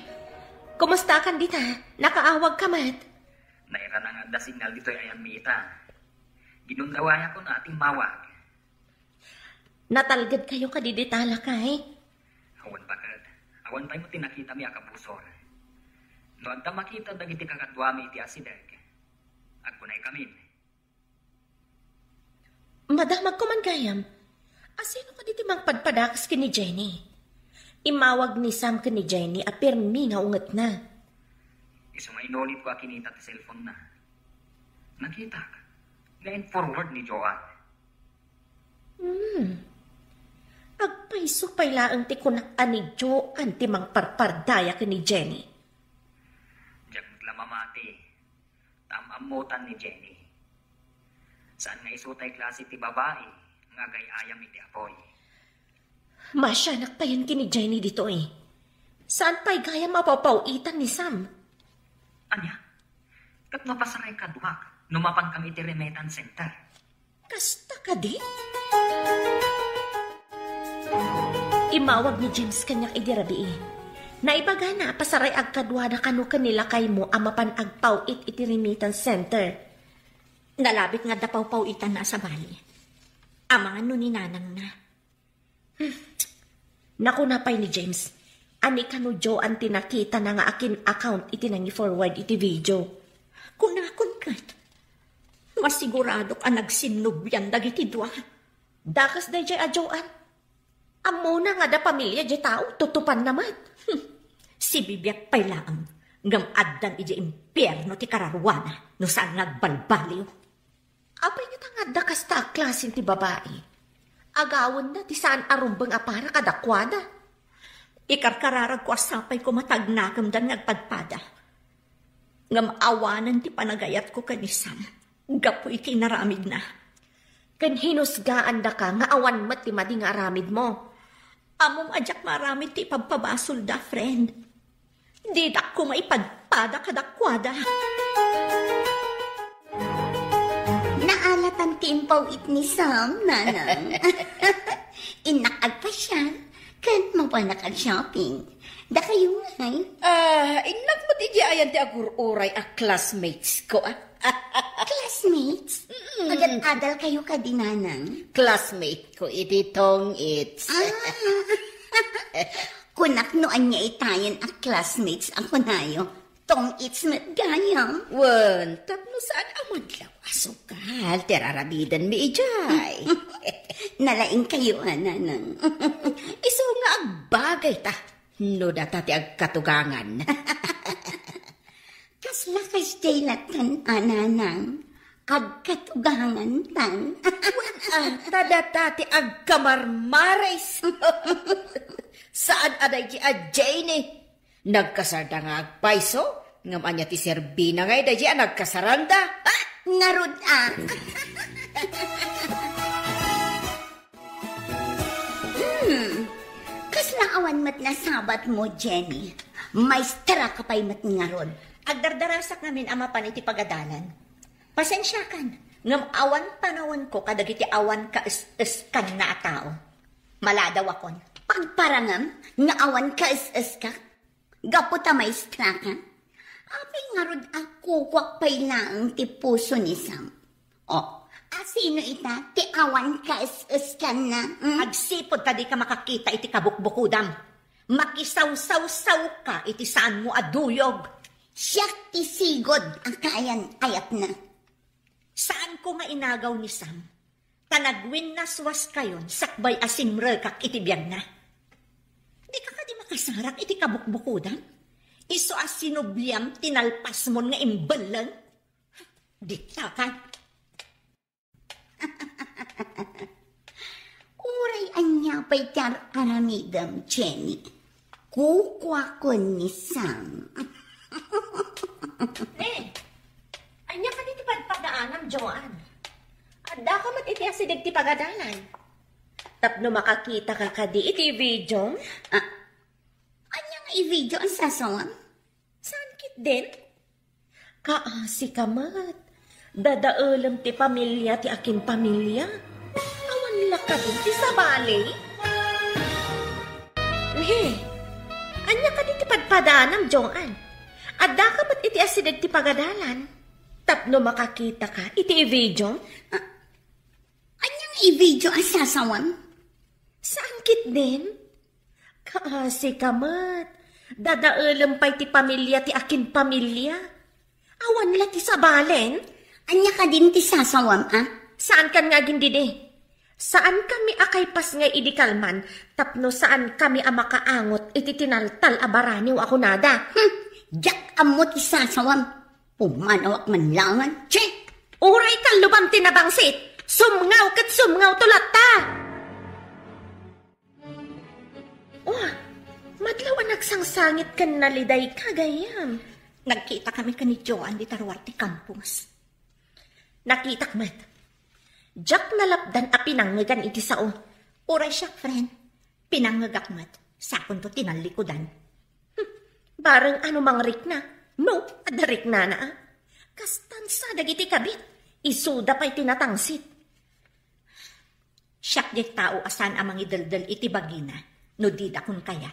Kumusta kan dita? Nakaawag ka met? Nairana nga adda signal ditoy ayanmi ita. Ginundawayakon a timmawag. Natalged kayo kadi dita, lakay? Awan baket. Awan pay met ti nakitami a kabusor. No adda makita dagiti kakaduami iti asideg, agkunay kamin. Madamagko man gayam. Asino kadi ti mangpadpadakas ken ni Jenny? Immawag ni Sam ken ni Jenny a pirmi nga ungetna. Isu nga inulitko a kinita ti cellphone na. Nakitak nga in-forward ni Joan. Hmm. Agpayso pay laeng ti kunak a ni Joan ti mangparpardaya ken ni Jenny. Diak met la mamati. Ta am-ammotan ni Jenny. Saan nga isu tay klase ti babai nga agay-ayam iti apuy. Masianak payen ken ni Jenny ditoy. Saan pay gayam a pawpaw-itan ni Sam? Ania? Ket no pasaray kaduak, no mapan kami iti remittance center. Kasta kadi? Immawag ni James kaniak idi rabii. Naibagana a pasaray agkaduada kano ken ni lakaymo a mapan agpaw-it iti remittance center. Nalabit nga adda pawpaw-itanna a sabali. Amangan no ni nanangna. Hmm. Nakuna pay ni James, a ni kano Joan ti nakitana nga akin account iti nangi-forward iti video. Kunakon ket, masiguradok a nagsinnublian dagiti dua. Dakes daydiay a Joan. Ammona nga adda pamilia diay tao, tutupanna met. Hmm. Sibibiag pay laeng, ngem addan idiay impierno ti kararuana no saan nga agbalbaliw. Apay ngata nga adda kasta a klase ti babai? Agawenna ti saan a rumbeng a para kadakuada. Ikarkararagko a sapay koma ta agnakemdan nga agpadpada. Ngem awanen ti panagayatko ken ni Sam gapu iti inaramidna. Ken hinusgaandaka nga awan met ti madi nga aramidmo. Ammom a diak maaramid ti ipabpabasolda, friend. Didak koma ipadpada kadakuada. Naalatan ti impaw-it ni Sam, nanang. Innak agpasyal, ken mapanak ag-shopping. Dakayo ngay? Ah, innak met idi ayan ti agur-uray a classmates ko, ah. Classmates? Mm. Agad-adal kayo kadi, nanang? Classmate ko iti tong-its. Ah. Kunak no ania itayen a classmates a kunayo. Tong-its met gayam. Wen, tapno saan a madlaw a sukal ti raramidenmi idiay. Nalaing kayo a, nanang. Isu nga agbagay ta no data ti agkatugangan. Kasla kasdiay lattan a, nanang, agkatugangantan. Wen, anta data ti agkamarmaris. Saan a daydi a Jenny. Nagkasarda nga agpayso, ngem ania ti serbina ngay daydi a nagkasaranda? Ah, ngarud a. Awan met nasabatmo, Jenny. Maestraka pay met ngarud. Agdardarasak ngamin a mapan iti pagadalan. Pasensiakan, ngem awan panawenko kadagiti awan kaes-eskanna a tao. Maladawakon. Pagparangam nga awan kaes-eska? Gapu ta maestraka? Apay ngarud a kukuak pay laeng ti puso ni Sam? O, a sino ita ti awan kaes-eskanna? Hmm? Agsipud ta dika makakita iti kabukbukudam. Makisawsawsawka iti saanmo a duyog. Siak ti sigud a kayan-ayatna. Saanko nga inagaw ni Sam, ta nagwinnaswaskayon sakbay a simrekak iti biagna. Dika kadi makasarak iti kabukbukudam? Isu a sinubliam ti nalpasmon nga imbelleng? Dita ka. Uray ania pay ti ar-aramidem, Jenny. Kukuakon ni Sam. Eh, ania kadi ti padpadaanam, Joan? Addaka met iti asideg ti pagadalan. Tapno makakita ka kadi iti video? Ah, ania nga i-video a sasawam? Saan ketdin? Kaasi ka met. Dadaelem ti pamilia ti akin pamilia. Awan la kadi ti sabali? He, ania kadi ti padpadaanam, Joan? Addaka met iti asideg ti pagadalan. Tapno makakita ka iti video? Ah, ania nga i-video a sasawam? Saan ketdin? Kaasi ka met. Dadaelem pay ti pamilia ti akin pamilia. Awan la ti sabalen? Ania kadin ti sasawam, a? Saankan nga agindidi. Saankami a kaipas nga idi kalman tapno saankami a makaangot iti tinaltal a baraniw a kunada. Hmm, diak ammo ti sasawam. Pumanawak man laeng. Che! Uray kallubam ti nabangsit. Sumngaw ket sumngaw to latta. Oh, madlaw a nagsangsangit ken naliday ka, gayyem. Nagkita kami ken ni Joan dita ruar ti campus. Nakitak met. Diak nalapdan a pinangngegan iti sao. Uray siak, friend. Pinangngegak met. Sakonto ti nallikudan. Hmm, bareng ano mangrikna. No, adda riknana, a. Kastan sa dagiti kabit. Isuda pay ti natangsit. Siak diay tao a saan a mangideldel iti bagina no dida kon kayat.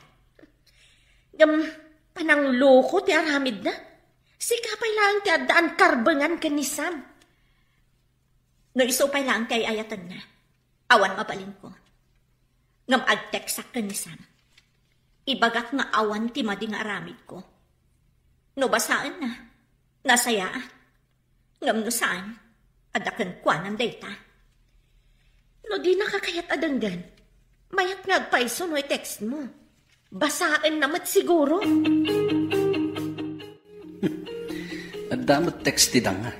Ngem panangloko ti aramidna. Sika pay laeng ti addaan karbengan ken ni Sam. No isu pay laeng ti ay-ayatenna, awan mabalinko. Ngem agteksak ken ni Sam. Ibagak nga awan ti madi nga aramidko. No basaenna, nasayaat. Ngem no saan, adda kenkuanan dayta. No dinaka kayat a denggen, mayat nga agpayso no i-text mo. Basaenna met siguro. Adda met text ti danga.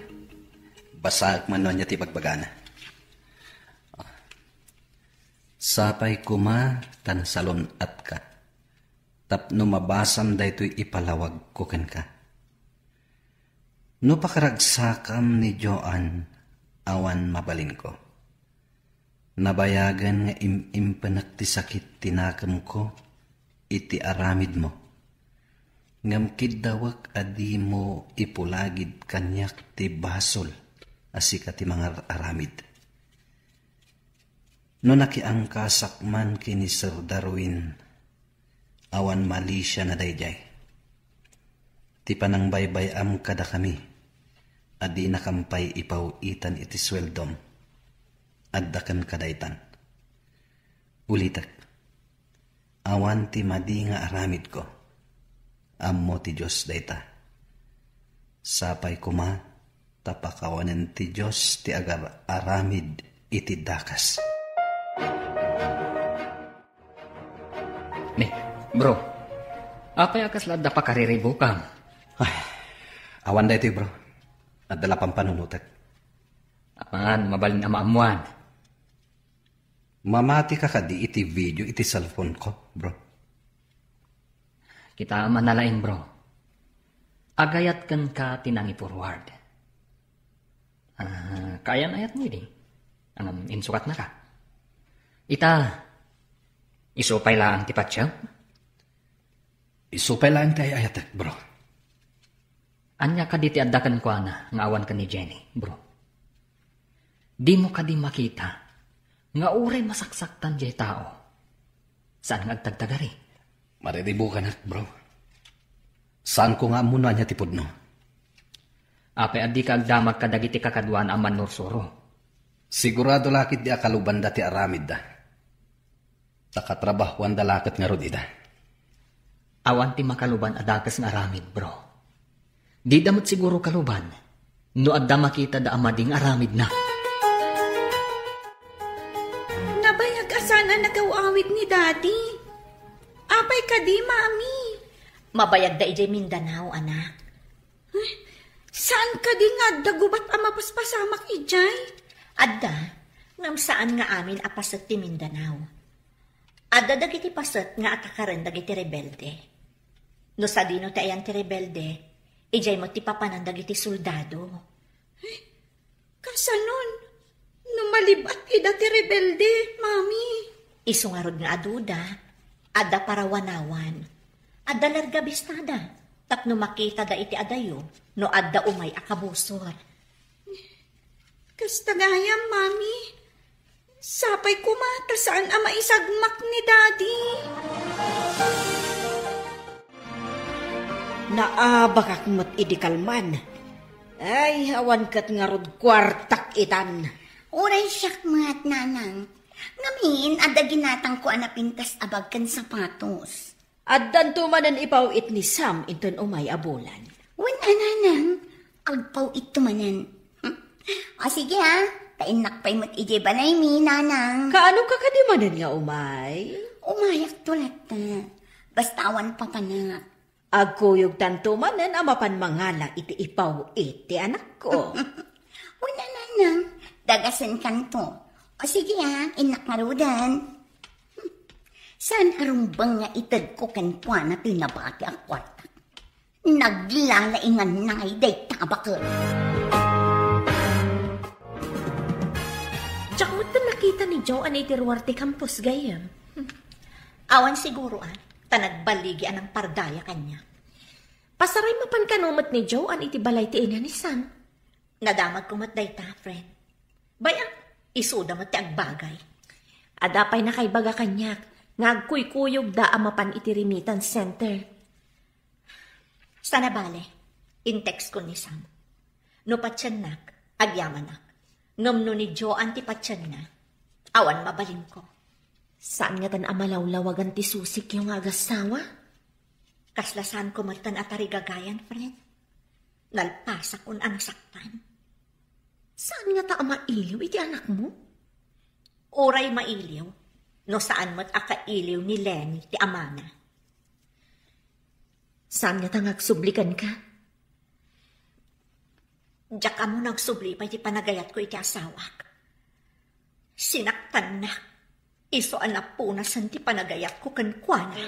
Basaek man no ania ti bagbagana. Sapay koma ta nasalun-atka tapno mabasam daytoy ipalawagko kenka. No pakaragsakam ni Joan, awan mabalinko. Nabayagen nga im-impenek ti sakit ti nakemko iti aramidmo. Ngem kiddawek a dimo ipulagid kaniak ti basol a sika ti mangar-aramid. No nakiangkasak man ken ni Sir Darwin, awan malisiana daydiay. Ti panangbaybay-am kadakami a dinakam pay ipaw-itan iti sueldom, adda kenka daytan. Ulitek, awan ti madi nga aramidko. Ammo ti Dios dayta. Sapay koma ta pakawanen ti Dios ti agar-aramid iti dakes. Ni, bro, apay a kasla adda pakariribukam? Ay, awan daytoy, bro. Adda la pampanunotek. Apan, mabalin a maammuan. Mamati ka kadi iti video iti cellphone ko, bro? Kita a manalaing, bro. Agayat kenka ti nangi-forward. Ah, kaayan-ayatmo idi. Ngem insukatnaka. Ita, Isu pay laeng ti patiem? Isu pay laeng ti ay-ayatek, bro. Ania kadi ti adda kenkuana nga awan ken ni Jenny, bro? Dimo kadi makita nga uray masaksaktan diay tao, saan nga agtagtagari? Mariribukanak, bro. Saanko nga ammo no ania ti pudno. Apay a dika agdamag kadagiti kakaduana a mannursuro? Sigurado la ketdi a kalubanda ti aramidda. Ta katrabahuanda la ket ngarud ida. Awan ti makaluban a dakes nga aramid, bro. Dida met siguro kaluban no adda makitada a madi nga aramidna. Nabayag a saan a nagaw-awid ni Daddy. Apay kadi, Mami? Mabayagda idiay Mindanao, anak. Eh, saan kadi nga adda gubat a mapaspasamak idiay? Adda, ngem saan nga amin a paset ti Mindanao. Adda dagiti paset nga akakaren dagiti rebelde. No sadino ti ayan ti rebelde, idiay met ti papanan dagiti soldado. Eh, kasanon, no malib-at ida ti rebelde, Mami? Isu ngarud nga aduda, adda parawanawan, adda larga bistada, tapno makitada iti adayo no adda umay a kabusor. Kasta gayam, Mami. Sapay koma ta saan a maisagmak ni Daddy. Naabakak met idi kalman. Ay, awan ket ngarud kuartak itan. Uray siak met, Nanang. Ngamin, adda ginatangko a napintas a bag ken sapatos. Addanto manen ipaw-it ni Sam inton umay a bulan. Wen a, Nanang, agpaw-itto manen. Hmm? O sige, ha, ta innak pay met idiay balaymi, Nanang. Kaano ka kadi manen nga umay? Umayakto latta. Basta awan papanak. Agkuyogtanto manen a mapan mangala iti ipaw-it ti anakko. Wen a, Nanang, dagasenkanto. O sige, ha, innak ngaruden. Saan a rumbeng nga itedko kenkuana ti nabati a kuarta. Naglalaingan ngay dayta a baket. Diak met nakita ni Joan iti ruar ti campus, gayyem. Awan siguro, a, ta nagballigi a nangpardaya kaniak. Pasaray mapan kano met ni Joan iti balay ti ina ni Sam. Nadamagko met dayta, friend. Bay-am, isuda met ti agbagay. Adda pay nakaibaga kaniak nga agkuykuyogda a mapan iti remittance center. Sana bale, in-textkon ni Sam. No patiennak, agyamanak. Ngem no ni Joan ti patienna, awan mabalinko. Saan ngatan a malawlawagan ti susikyo nga agassawa? Kasla saanko metten a tarigagayan, friend. Nalpasakon a nasaktan. Saan ngata a mailiw iti anakmo? Uray mailiw, no saan met a kailiw ni Lenny ti amana. Saan ngata nga agsubli kenka? Diak ammo no agsubli pay ti panagayatko iti asawak. Sinaktannak. Isu a napunasen ti panagayatko kenkuana.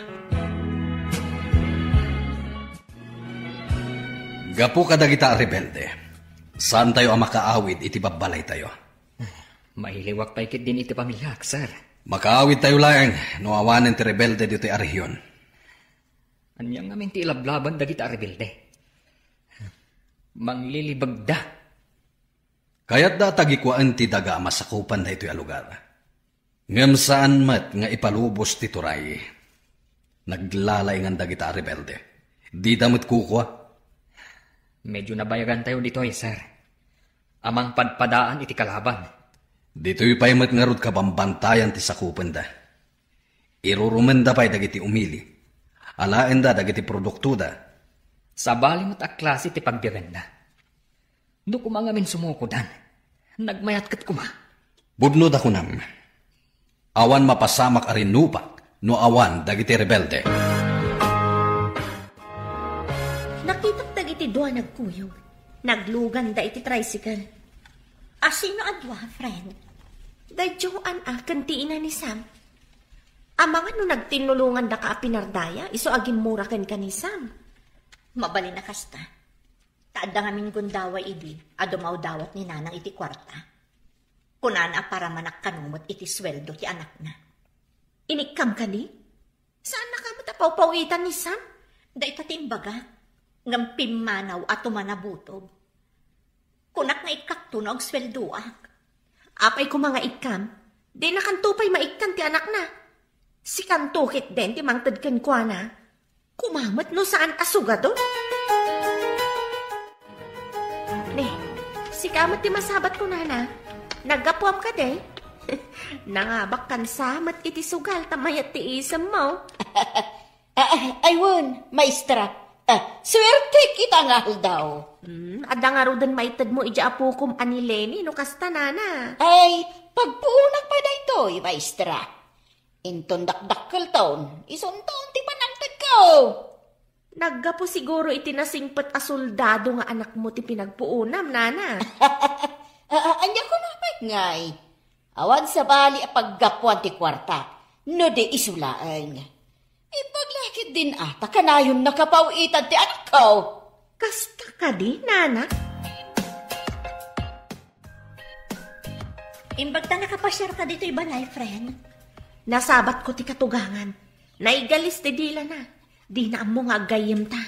Gapu kadagita a rebelde, saantayo a makaawid iti babbalaytayo. Mailiwak pay ketdin iti pamiliak, sir. Makaawidtayo laeng no awanen ti rebelde ditoy a rehiyon. Ania ngamin ti ilablaban dagita a rebelde? Manglilibegda. Kayatda a tagikuaen ti daga a masakupan daytoy a lugar. Ngem saan met nga ipalubos ti turay. Naglalaingan dagita a rebelde. Dida met kukua. Medyo nabayagantayo ditoy, sir. A mangpadpadaan iti kalaban. Ditoy pay met ngarud kabambantayan ti sakupenda. Irurumenda pay dagiti umili. Alaenda dagiti produktoda. Sabali met a klase ti pagbiaganda. No koma ngamin sumukodan, nagmayat ket koma. Pudno ta kunam, awan mapasamak a rinnupak no awan dagiti rebelde. Nakitak dagiti dua nagkuyog. Nagluganda iti tricycle. A sino a dua, friend? Day Joan a ken ti ina ni Sam. Amangan no nagtinnulongandaka a pinardaya isu a gimmura kenka ni Sam. Mabalin a kasta. Ta adda ngamin gundaway idi a dumawdawat ni Nanang iti kuarta. Kunana a paramanak kano met iti sueldo ti anakna. Inikkam kadi? Saannaka met a pawpawitan ni Sam? Dayta ti imbagak. Ngem pimmanaw a tumanabutog. Kunak nga ikkakto no agsueldoak. Apay koma nga ikkam? Dinakanto pay maikkan ti anakna. Sikanto ketdin ti mangted kenkuana. Koma met no saan a sugado. Ne, sika met ti masabat ko, nana. Naggapuam kadi? Nangabak kansa met iti sugal ta mayat ti isemmo. Ah, ah, ay wen, maestra. Ah, suerte kita nga aldaw. Hmm, adda ngaruden maited mo iti apokom a ni Lenny no kasta, nana. Ay, pagpuonak pay daytoy, maestra. Inton dakdakkelton, isunton ti panangtedko. Naggapu siguro iti nasingpet a soldado nga anakmo ti pinagpuonam, nana. Ah, ah, ania kunak pay ngay? Awan sabali a paggapuan ti kuarta, no di isu laeng. Imbag la ketdin a ta kanayon nakapaw-itan ti anakko. Kasta kadi, nana? Imbag ta nakapasiar ka ditoy balay, friend. Nasabat ko ti katugangan. Naigalis ti dilana. Dina ammo nga aggayyemta.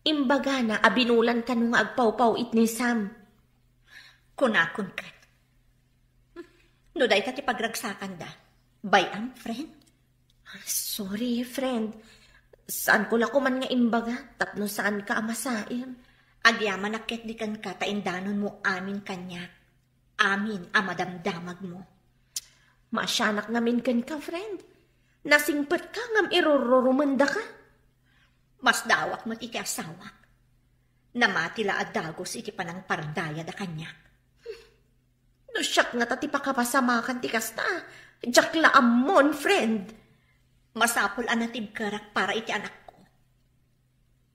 Imbagana a binulan kano nga agpawpaw-it ni Sam. Kunakon ket, no dayta ti pagragsakanda, bay-am, friend? Sorry, friend. Saan ko la koman nga imbaga tapno saan ka a masaem. Agyamanak ketdi kenka ta indanonmo amin kaniak. Amin a madamdamagmo. Maasianak ngamin kenka, friend. Nasingpet ka ngem irururumendaka. Masdawak met iti asawak. Namati la a dagus iti panangpardayada kaniak. No siak ngata ti pakapasamakan ti kasta, diak la ammon, friend. Masapul a natibkerak para iti anakko.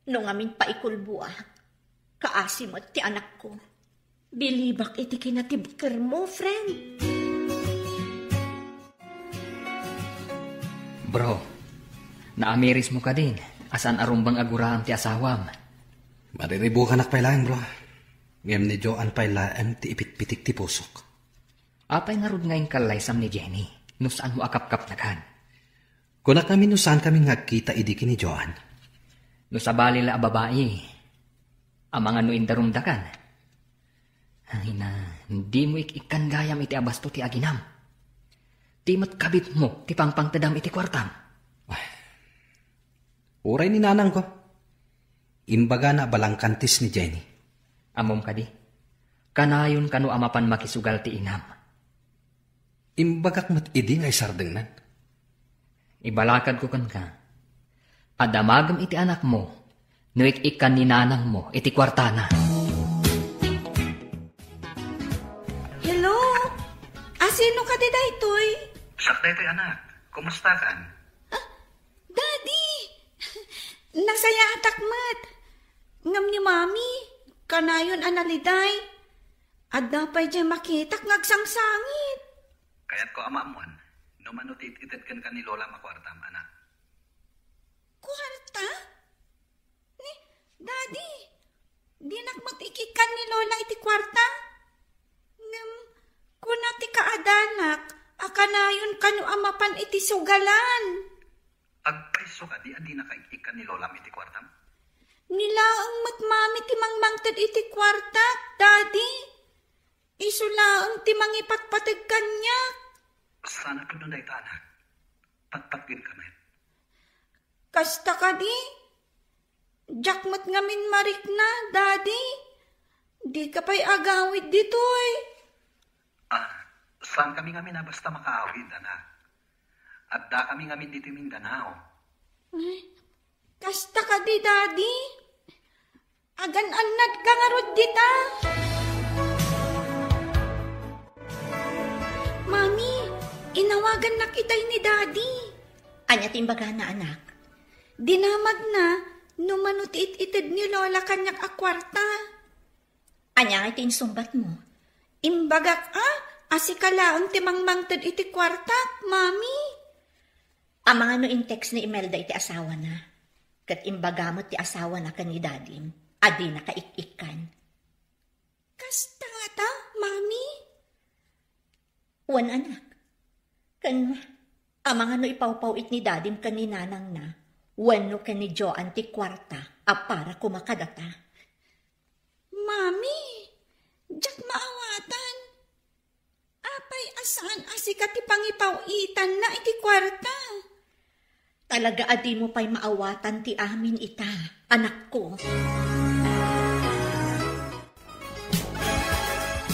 No ngamin paikulboak, kaasi met ti anakko. Bilibak iti kinatibkermo, friend. Bro, naamirismo kadin a saan a rumbeng a guraem ti asawam? Mariribukanak pay laeng, bro. Ngem ni Joan pay laeng ti ipitpitik ti pusok. Apay ngarud nga inkallay Sam ni Jenny no saanmo a kapkapnakan? Kunak ngamin no saankami nga agkita idi ken ni Joan. No sabali la a babai, amangan no indarumdakan. Ay na, dimo ik-ikkan gayam iti abasto ti aginam. Ti met kabitmo ti pangpangtedam iti kuartam. Uray ni nanangko. Imbagana a balangkantis ni Jenny. Ammom kadi, kanayon kano a mapan makisugal ti inam. Imbagak met idi nga isardengnan. Ibalakadko kenka a damagem iti anakmo no ik-ikkan ni nanangmo iti kuartana. Hello? Asino kadi daytoy? Siak daytoy, anak. Kumustakan? Daddy! Nasayaatak met. Ngem ni Mami, kanayon a naliday. Adda pay diay makitak nga agsangsangit. Kayatko a maammon no mano ti it-ited kenka ni Lolam a kuartam, anak. Kuarta? Ni, Daddy, dinak met ikikkan ni Lola iti kuarta. Ngem, kuna ti kaadanak a kanayon kano a mapan iti sugalan. Agpayso kadi a dinaka ik-ikkan ni Lolam iti kuartam? Ni laeng met Mami ti mangmangted iti kuartak, Daddy. Isu laeng ti mangipatpateg kaniak. Saanak pudno dayta, anak. Patpatgenka met. Kasta kadi? Diak met ngamin marikna, Daddy. Dika pay agawid ditoy. Ah, saankami ngamin a basta makaawid, anak. Addakami ngamin ditoy Mindanao. Ay, kasta kadi, Daddy? Agan-annadka ngarud dita? Mami, inawagannak itay ni Daddy. Ania ti imbagana, anak? Dinamagna no mano ti it-ited ni Lola kaniak a kuarta. Ania ngay ti insungbatmo? Imbagak a, a sika laeng ti mangmangted iti kuartak, Mami. Amangan no in-text ni Imelda iti asawana, ket imbaga met ti asawana ken ni Dadim a dinaka ik-ikkan. Kasta ngata, Mami? Wen, anak. Ken Amangan no ipawpaw-it ni Dadim ken ni Nanangna wenno ken ni Joan ti kuarta a para koma kadata. Mami, diak maawatan. Apay a saan a sika ti pangipaw-itanna iti kuarta? Talaga a dimo pay maawatan ti amin ita, anakko.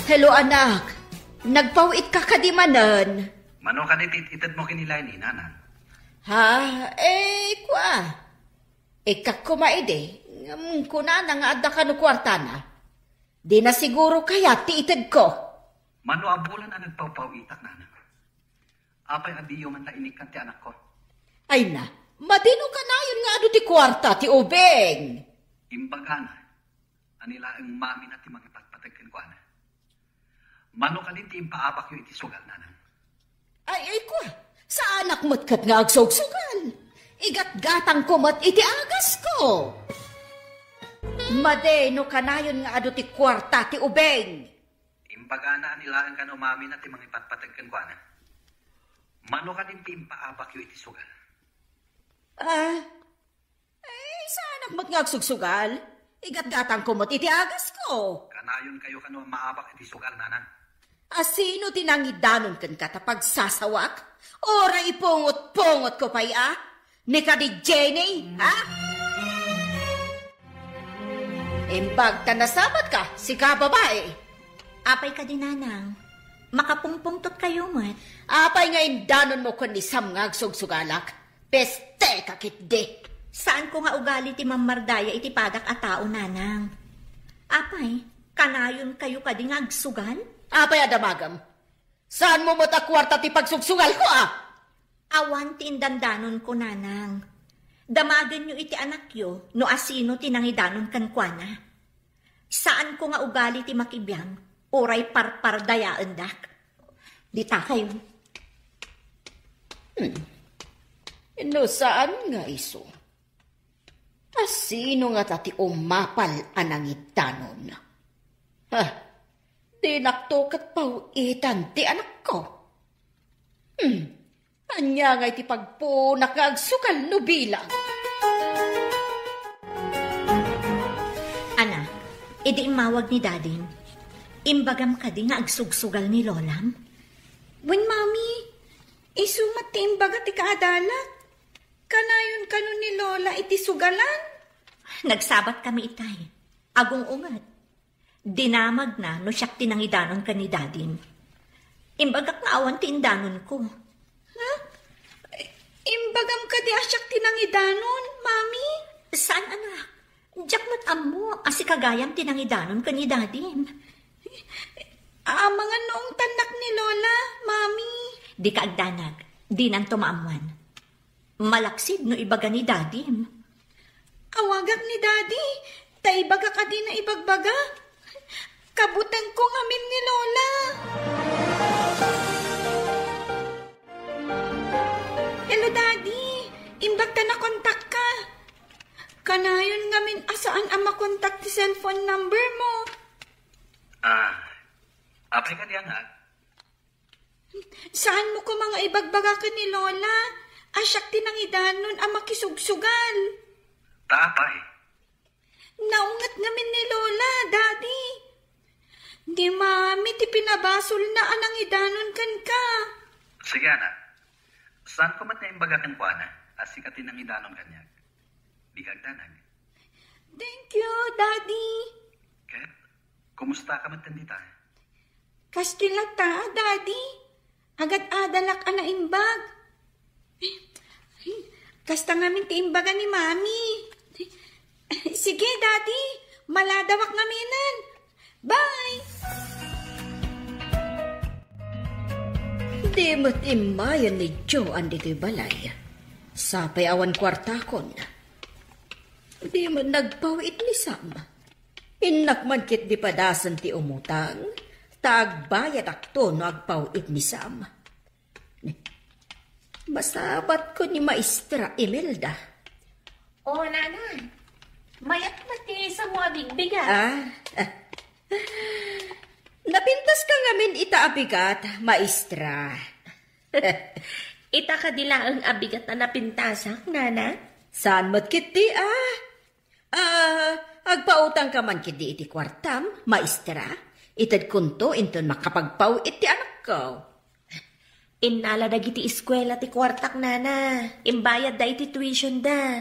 Hello, anak. Nagpaw-itka kadi manen? Mano kadi ti itedmo ken ni Lainey, Nanang? Ha? Eh, kua. Ikkak koma idi, ngem kunana nga adda kano kuartana. Dina siguro kayat ti itedko. Mano a bulan a nagpawpaw-itak, Nanang? Apay a diyo man la inikkan ti anakko? Ay na, madino kanayon nga adu ti kuarta ti ubing? Imbagana a ni laeng mamina ti mangipatpateg kenkuana. Mano kadi ti impaabakyo iti sugal, Nanang? Ay, ay, kua, saanak met ket nga agsugsugal. Igatgatangko met iti agasko. Madino kanayon nga adu ti kuarta ti ubing? Imbagana a ni laeng kano mamina ti mangipatpateg kenkuana. Mano kadi ti impaabakyo iti sugal? Ah, ay, saanak met nga agsugsugal. Igatgatangko met iti agasko. Kanayon kayo kano a maabak iti sugal, Nanang. A sino ti nangidanon kenka ta pagsasawak? Uray ipungot-pungotko pay a? Ni kadi Jenny, ha? Imbag ta nasabatka, sika babai. Apay kadi, Nanang? Makapungpungtot kayo met. Apay nga indanonmo ken ni Sam nga agsugsugalak? Pesteka ketdi. Saanko nga ugali ti mammardaya iti padak a tao, Nanang. Apay, kanayon kayo kadi nga agsugal? Apay a damagem? Saanmo met a kuarta ti pagsugsugalko, a? Awan ti indandanonko, Nanang. Damagenyo iti anakyo no asino ti nangidanon kenkuana. Saanko nga ugali ti makibiang, uray parpardayaendak. Dita kayo. Hmm. No saan nga isu? A sino ngata ti umapal a nangidanon? Ha? Dinakto ket paw-itan ti anakko. Hmm. Ania ngay ti pagpunak nga agsugal no bilang? Ana, idi immawag ni Dadim, imbagam kadi nga agsugsugal ni Lolam? Wen, Mami, isu met ti imbaga ti kaadalak. Kanayon kano ni Lola iti sugalan? Nagsabat kami itay. Agung-unget. Dinamagna no siak ti nangidanon ken ni Dadim. Imbagak nga awan ti indanonko. Ha? Imbagam kadi a siak ti nangidanon, Mami? Saan, anak. Diak met ammo a sika gayam ti nangidanon ken ni Dadim. Amangan no ungtannak ni Lola, Mami. Dika agdanag. Dinanto maammuan. Malaksid no ibaga ni Dadim. Awagak ni Daddy, ta ibaga kadin a ibagbaga. Kabutengko ngamin ni Lola. Hello, Daddy. Imbag ta nakontakka. Kanayon ngamin a saan a makontak ti cellphone number mo. Ah, apay kadi, anak? Saanmo koma nga ibagbaga ken ni Lola a siak ti nangidanon a makisugsugal? Ta apay? Naunget ngamin ni Lola, Daddy. Ni Mami ti pinabasolna a nangidanon kenka. Sige, anak. Saanko met nga imbaga kenkuana a sika ti nangidanon kaniak? Dika agdanag. Thank you, Daddy. Ket, kumusta ka met ken dita? Kas ti latta, Daddy. Agad-adalak a naimbag. Kasta ngamin ti imbaga ni Mami. Sige, Daddy. Maladawak ngaminen. Bye! Di met immayen ni Joan ditoy balay. Sapay awan kuartakon. Di met nagpaw-it ni Sam. Innak man ketdi padasen ti umutang, ta agbayadakto no agpaw-it ni Sam. Masabatko ni Maestra Imelda. O, Nanang, mayat met ti samo a bigbigat. Ah, napintas ka ngamin ita a bigat, Maestra. Ita kadi laeng a bigat a napintasak, nana? Saan met ketdi, a? A, agpautangka man ketdi iti kuartam, maestra? Itedkonto inton makapagpaw-it ti anakko. Innala dagiti eskuela ti kuartak, nana. Imbayadda iti tuitionda.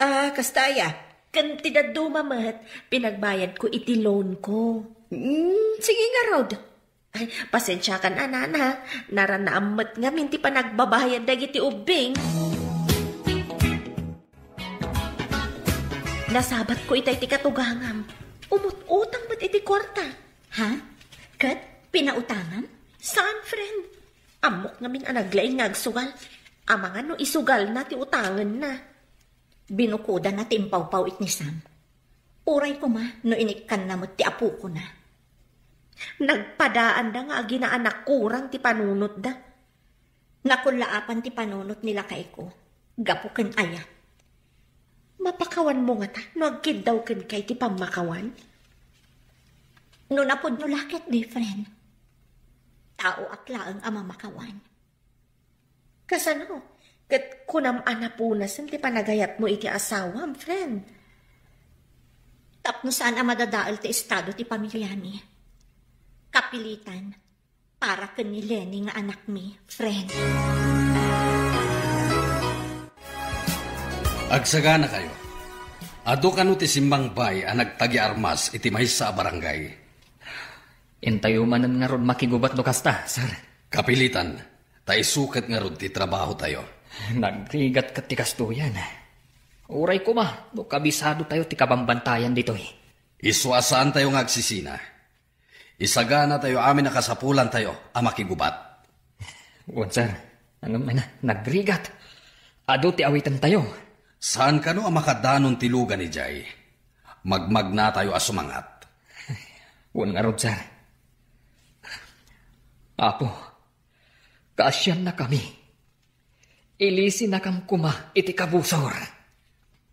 A, kasta aya? Ken ti dadduma met, pinagbayadko iti loan ko. Mm, sige ngarud. Ay, pasensiakan a, nana. Naranaam met ngamin ti panagbabayad dagiti ubbing. Nasabatko itay ti katugangam. Umut-utang met iti kuarta. Ha? Ket pinautangam? Saan, friend? Ammok ngamin a naglaing nga agsugal. Amangan no isugalna ti utangenna. Binukodana ti impawpaw-it ni Sam. Uray koma no inikkanna met ti apokona. Nagpadaanda nga aginaanak kurang ti panunotda. Nakullaapan ti panunot ni lakayko gapu ken ayat. Mapakawanmo ngata no agkiddaw kenka iti pammakawan? No napudno la ketdi, friend. Taoak laeng a mamakawan. Kasano? Ket kunam a napunasen ti panagayatmo iti asawam, friend. Tapno saan a madadael ti estado ti pamiliami. Kapilitan, para ken ni Lenny nga anakmi, friend. Agsaganakayo. Adu kano ti simmangbay a nagtagiarmas iti maysa a barangay. Intayo manen ngarud makigubat no kasta, sir. Kapilitan, ta isu ket ngarud ti trabahotayo. Nagrigat ket ti kastoyan. Uray koma no kabisadotayo ti kabambantayan ditoy. Isu a saantayo nga agsisina. Isaganatayo amin a kasapulantayo a makigubat. Wen, sir. Ngem, nagrigat. Adu ti awitentayo. Saan kano a makadanon ti lugan idiay? Magmagnatayo a sumangat. Wen ngarud, sir. Apo, kaasiannakami. Ilisinakam koma iti kabusor.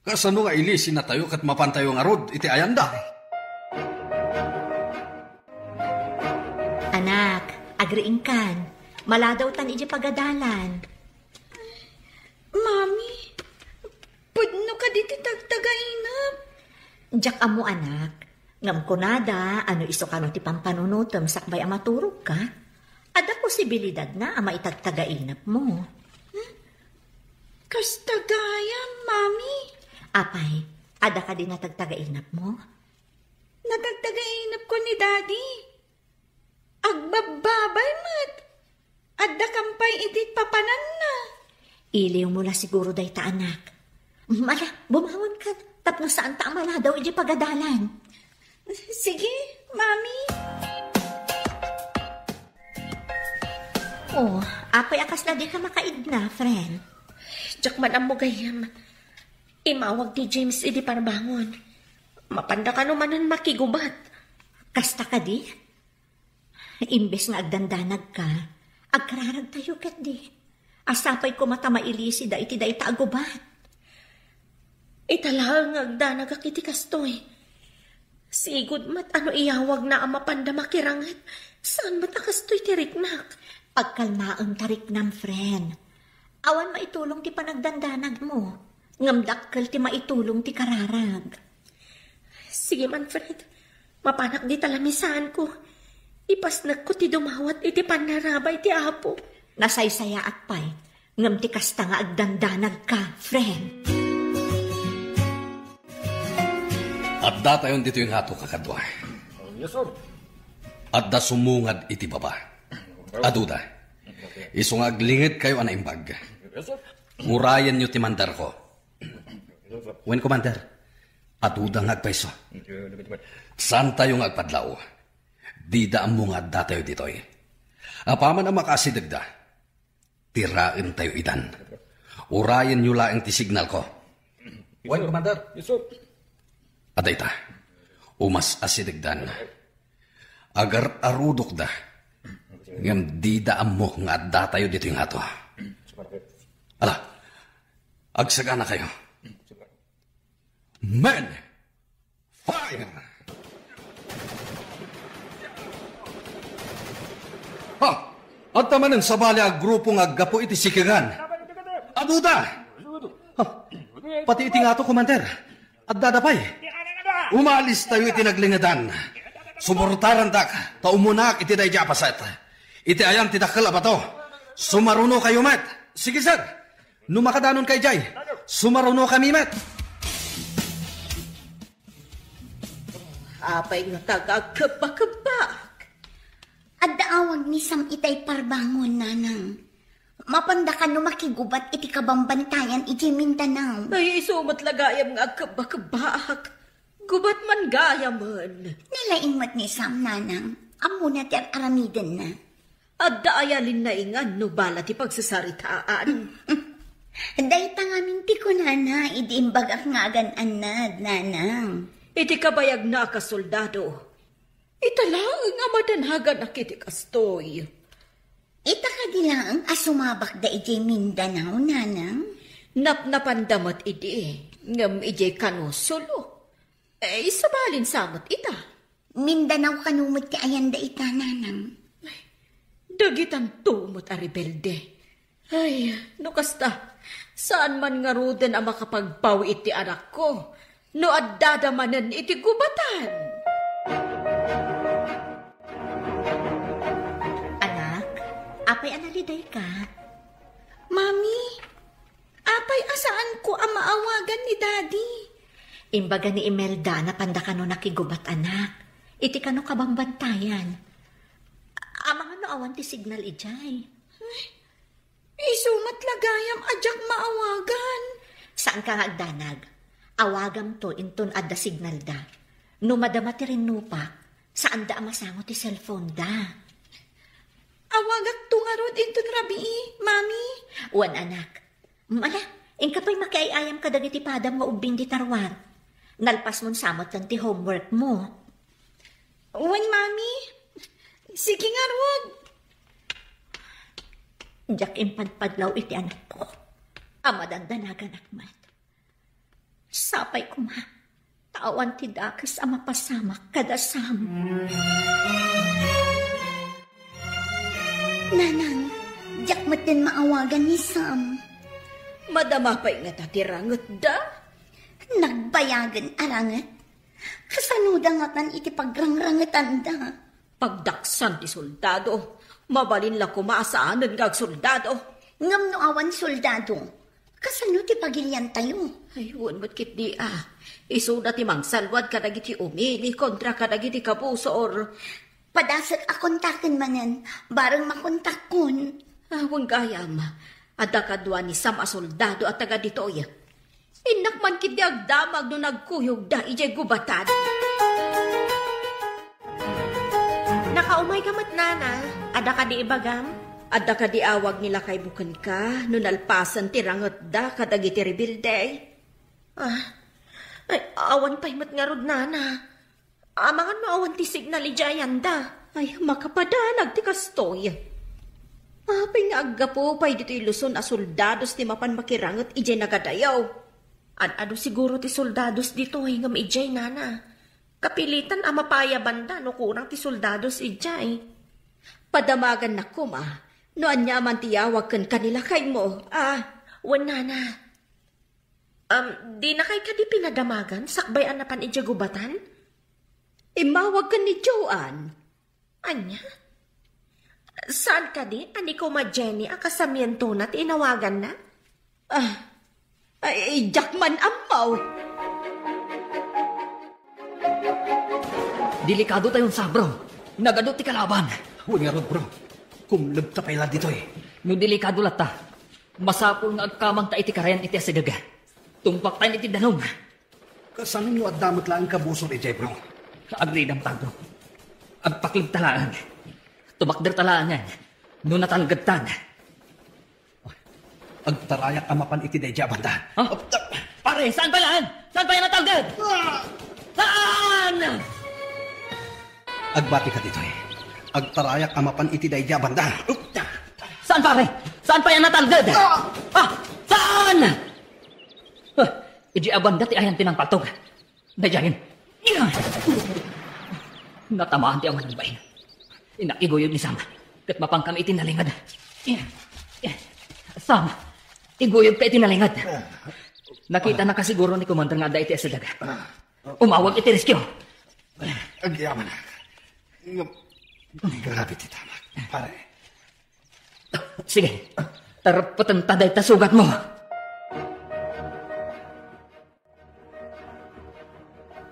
Kasano nga ilisinatayo ket mapantayo ngarud iti ayanda? Anak, agriingkan. Maladawtan iti pagadalan. Mami, pudno kadi ti tagtagainep? Diak ammo, anak. Ngem kunada a no isu kano ti pampanunotem sakbay a maturogka, adda posibilidadna a maitagtagainepmo. Hmm? Kasta gayam, Mami. Apay, adda kadi natagtagainepmo? Natagtagainepko ni Daddy. Agbabbabay met. Addakam pay iti papananna. Iliwmo la siguro dayta, anak. Ala, bumangonkan, tapno saanta a maladaw iti pagadalan. Sige, Mami. Oh, apay a kasla dika makaidna, friend? Diak man ammo gayyem. Imawag ni James idi parbangon. Mapanda kano manen makigubat. Kasta kadi? Imbes nga agdandanagka, agkararagtayo ketdi. Sapay koma ta mailisida iti dayta a gubat. Ita laeng nga agdanagak iti kastoy. Sigud met a no iyawagna a mapanda makiranget, saan met a kastoy ti riknak. Agkalmaem ta riknam, friend. Awan maitulong ti panagdandanagmo, ngem dakkel ti maitulong ti kararag. Sige man, friend. Mapanak dita lamisaanko. Ipasnekko ti dumawat iti panarabay ti Apo. Nasaysayaat pay, ngem ti kasta nga agdandanagka, friend. Adda tayon ditoy nga ato, kakadua. Yes, sir. Adda sumungad iti baba. Aduda. Isu nga aglingedkayo a naimbag. Yes, sir. Urayenyo ti mandarko. Wen, Commander, aduda nga agpayso. Saantayo nga agpadlao. Dida ammo nga addatayo ditoy. Apaman a makaasidegda, tiraentayo idan. Urayenyo laeng ti signalko. Wen, Commander. Yes, sir. Adda ita. Umas-asidegdan. Agar-arudokda. Ngem dida ammo nga addatayo ditoy nga ato. Ala, agsaganakayo. Men! Fire! Ha! Adda manen sabali a grupo nga aggapu iti sikengan. Aduda! Ha, pati iti ngato, Commander. Addada pay. Umalistayo iti naglingedan. Suportarandak, ta umunaak iti daydi a paset. Iti ayan ti dakkel a bato. Sumarunokayo met. Sige, sir. No makadanonka idiay, sumarunokami met. Apay nga taga agkebba-kebbak? Adda awag ni Sam itay parbangon, nanang. Mapanda kano makigubat iti kabambantayan iti Mindanao. Ay, isu met la gayam nga agkebba-kebbaak. Gubat man gayamen. Nalaing met ni Sam, nanang. Ammona ti ar-aramidenna. Adda aya linnaingan no bala ti pagsasaritaan? Dayta ngamin ti kunana idi imbagak nga agan-annad, nanang. Iti kabayagna a kasoldado, ita laeng a madanaganak iti kastoy. Ita kadi laeng a sumabakda idiay Mindanao, nanang? Napnapanda met idi, ngem idiay kano solo. Eh, sabalin sa met ita. Mindanao kano met ti ayanda ita, nanang. Dagitanto met a rebelde. Ay, no kasta, saan man ngaruden a makapagpaw iti anakko no addada manen iti gubatan. Anak, apay a nalidayka? Mami, apay a saanko a maawagan ni Daddy? Imbaga ni Imelda, napanda kano nakigubat, anak. Iti kano kabambantayan. Amangan no awan ti signal idiay. Isu met la gayam a diak maawagan. Saanka nga agdanag. Awagamto inton adda signalda. No madama ti rinnupak, saanda a masango ti cellphoneda. Awagakto ngarud inton rabii, Mami. Wen, anak. Mm, ala, inka pay makiay-ayam kadagiti padam nga ubbing dita ruar. Nalpasmon sa met laeng ti homeworkmo. Wen, Mami. Sige ngarud. Diak impadpadlaw iti anakko a madandanaganak met. Sapay koma, ta awan ti dakes a mapasamak kada Sam. Nanang, diak metten maawagan ni Sam. Madama pay ngata ti rangetda? Nagbayagen a ranget? Kasanoda ngatan iti pagrangrangetanda? Pagdaksan ti soldado, mabalin la koma a saanen nga agsoldado. Ngem no awan soldado, kasano ti pagiliantayo? Ay, wen met ketdi a. Isuda ti mangsalwad kadagiti umili kontra kadagiti kabusor. Padasek a kontaken manen, bareng makontakkon. Ah, wen gayam, adda kadua ni Sam a soldado a taga ditoy. Innak man ketdi agdamag no nagkuyogda idiay gubatan. Nakaumayka met, nana. Adda kadi ibagam? Adda kadi awag ni lakaymo kenka no nalpasen ti rangetda kadagiti rebelde? Ah, ay, awan pay met ngarud, nana. Amangan no awan ti signal idiay ayanda. Ay, makapadanag ti kastoy. Apay nga aggapu pay ditoy Luzon a soldados ti mapan makiranget idiay nagadayo? Ad-adu siguro ti soldados ditoy ngem idiay, nana. Kapilitan a mapayabanda no kurang ti soldados idiay. Padamagannak koma no ania man ti yawag kenka ni lakaymo, a. Wen, nana. Um, dinakay kadi pinadamagan sakbay a napan idiay gubatan? Immawag ken ni Joan. Ania? Saan kadi a ni Kuma Jenny a kasamientona ti inawaganna? Ah, ay, diak man ammo. Delikado tayon sa, bro. Nagadu ti kalaban. Wen ngarud, bro. Kumlebta pay la ditoy. No delikado latta, masapul nga agkamangta iti karayan iti asideg. Tungpaktayon iti danum. Kasano no adda met laeng kabusor idiay, bro? Agridamta, bro. Agpaklebta laeng. Tumakderta laengen no natalgedtan. Agtarayak a mapan iti daydi a banda. Ha? Pare, saan pay laeng? Saan pay a natalged? Ah! Saan? Agbatika ditoy. Agtarayak a mapan iti daydi a banda. Saan, pare? Saan pay a natalged? Ah! Ah! Saan? Ah, idiay a banda ti ayan ti nangpaltog. Daydiayen. Natamaan ti awan ng bain. Innak iguyod ni Sam. Ket mapankami iti nalinged. Sam, iguyogka iti nalinged. Nakitanaka siguro ni Commander nga adda iti asideg. Umawag iti rescue. Agyamanak. Ngem, grabe ti tamak, pare. Sige, tarpeten ta dayta sugatmo.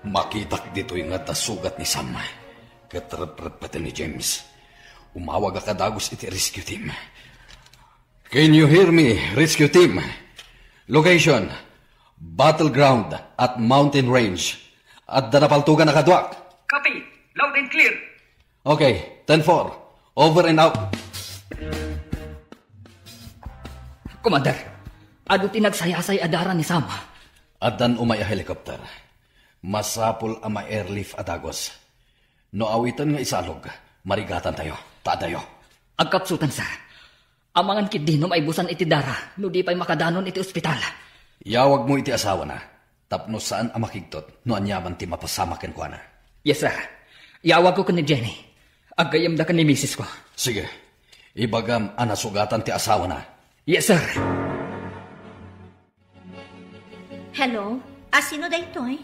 Makitak ditoy nga adda sugat ni Sam, ket reprepeten ni James. Umawagak a dagus iti rescue team. Can you hear me, rescue team? Location, battleground at mountain range. Adda napaltugan a kaduak. Copy. Loud and clear. Okay, ten four. Over and out. Commander, adu ti nagsayasay a dara ni Sam. Addan umay a helicopter. Masapul a ma-airlift a dagus. No awiten nga isalog, marigatantayo. Ta adayo. Agkapsutan, sir. Amangan ketdi no maibusan iti dara, no di pay makadanon iti ospital. Yawagmo iti asawana, tapno saan a makigtot no aniaman ti mapasamak kenkuana. Yes, sir. Yawagko ken ni Jenny. Aggayyemda ken ni misis ko. Sige. Ibagam a nasugatan ti asawana. Yes, sir. Hello? A, sino daytoy?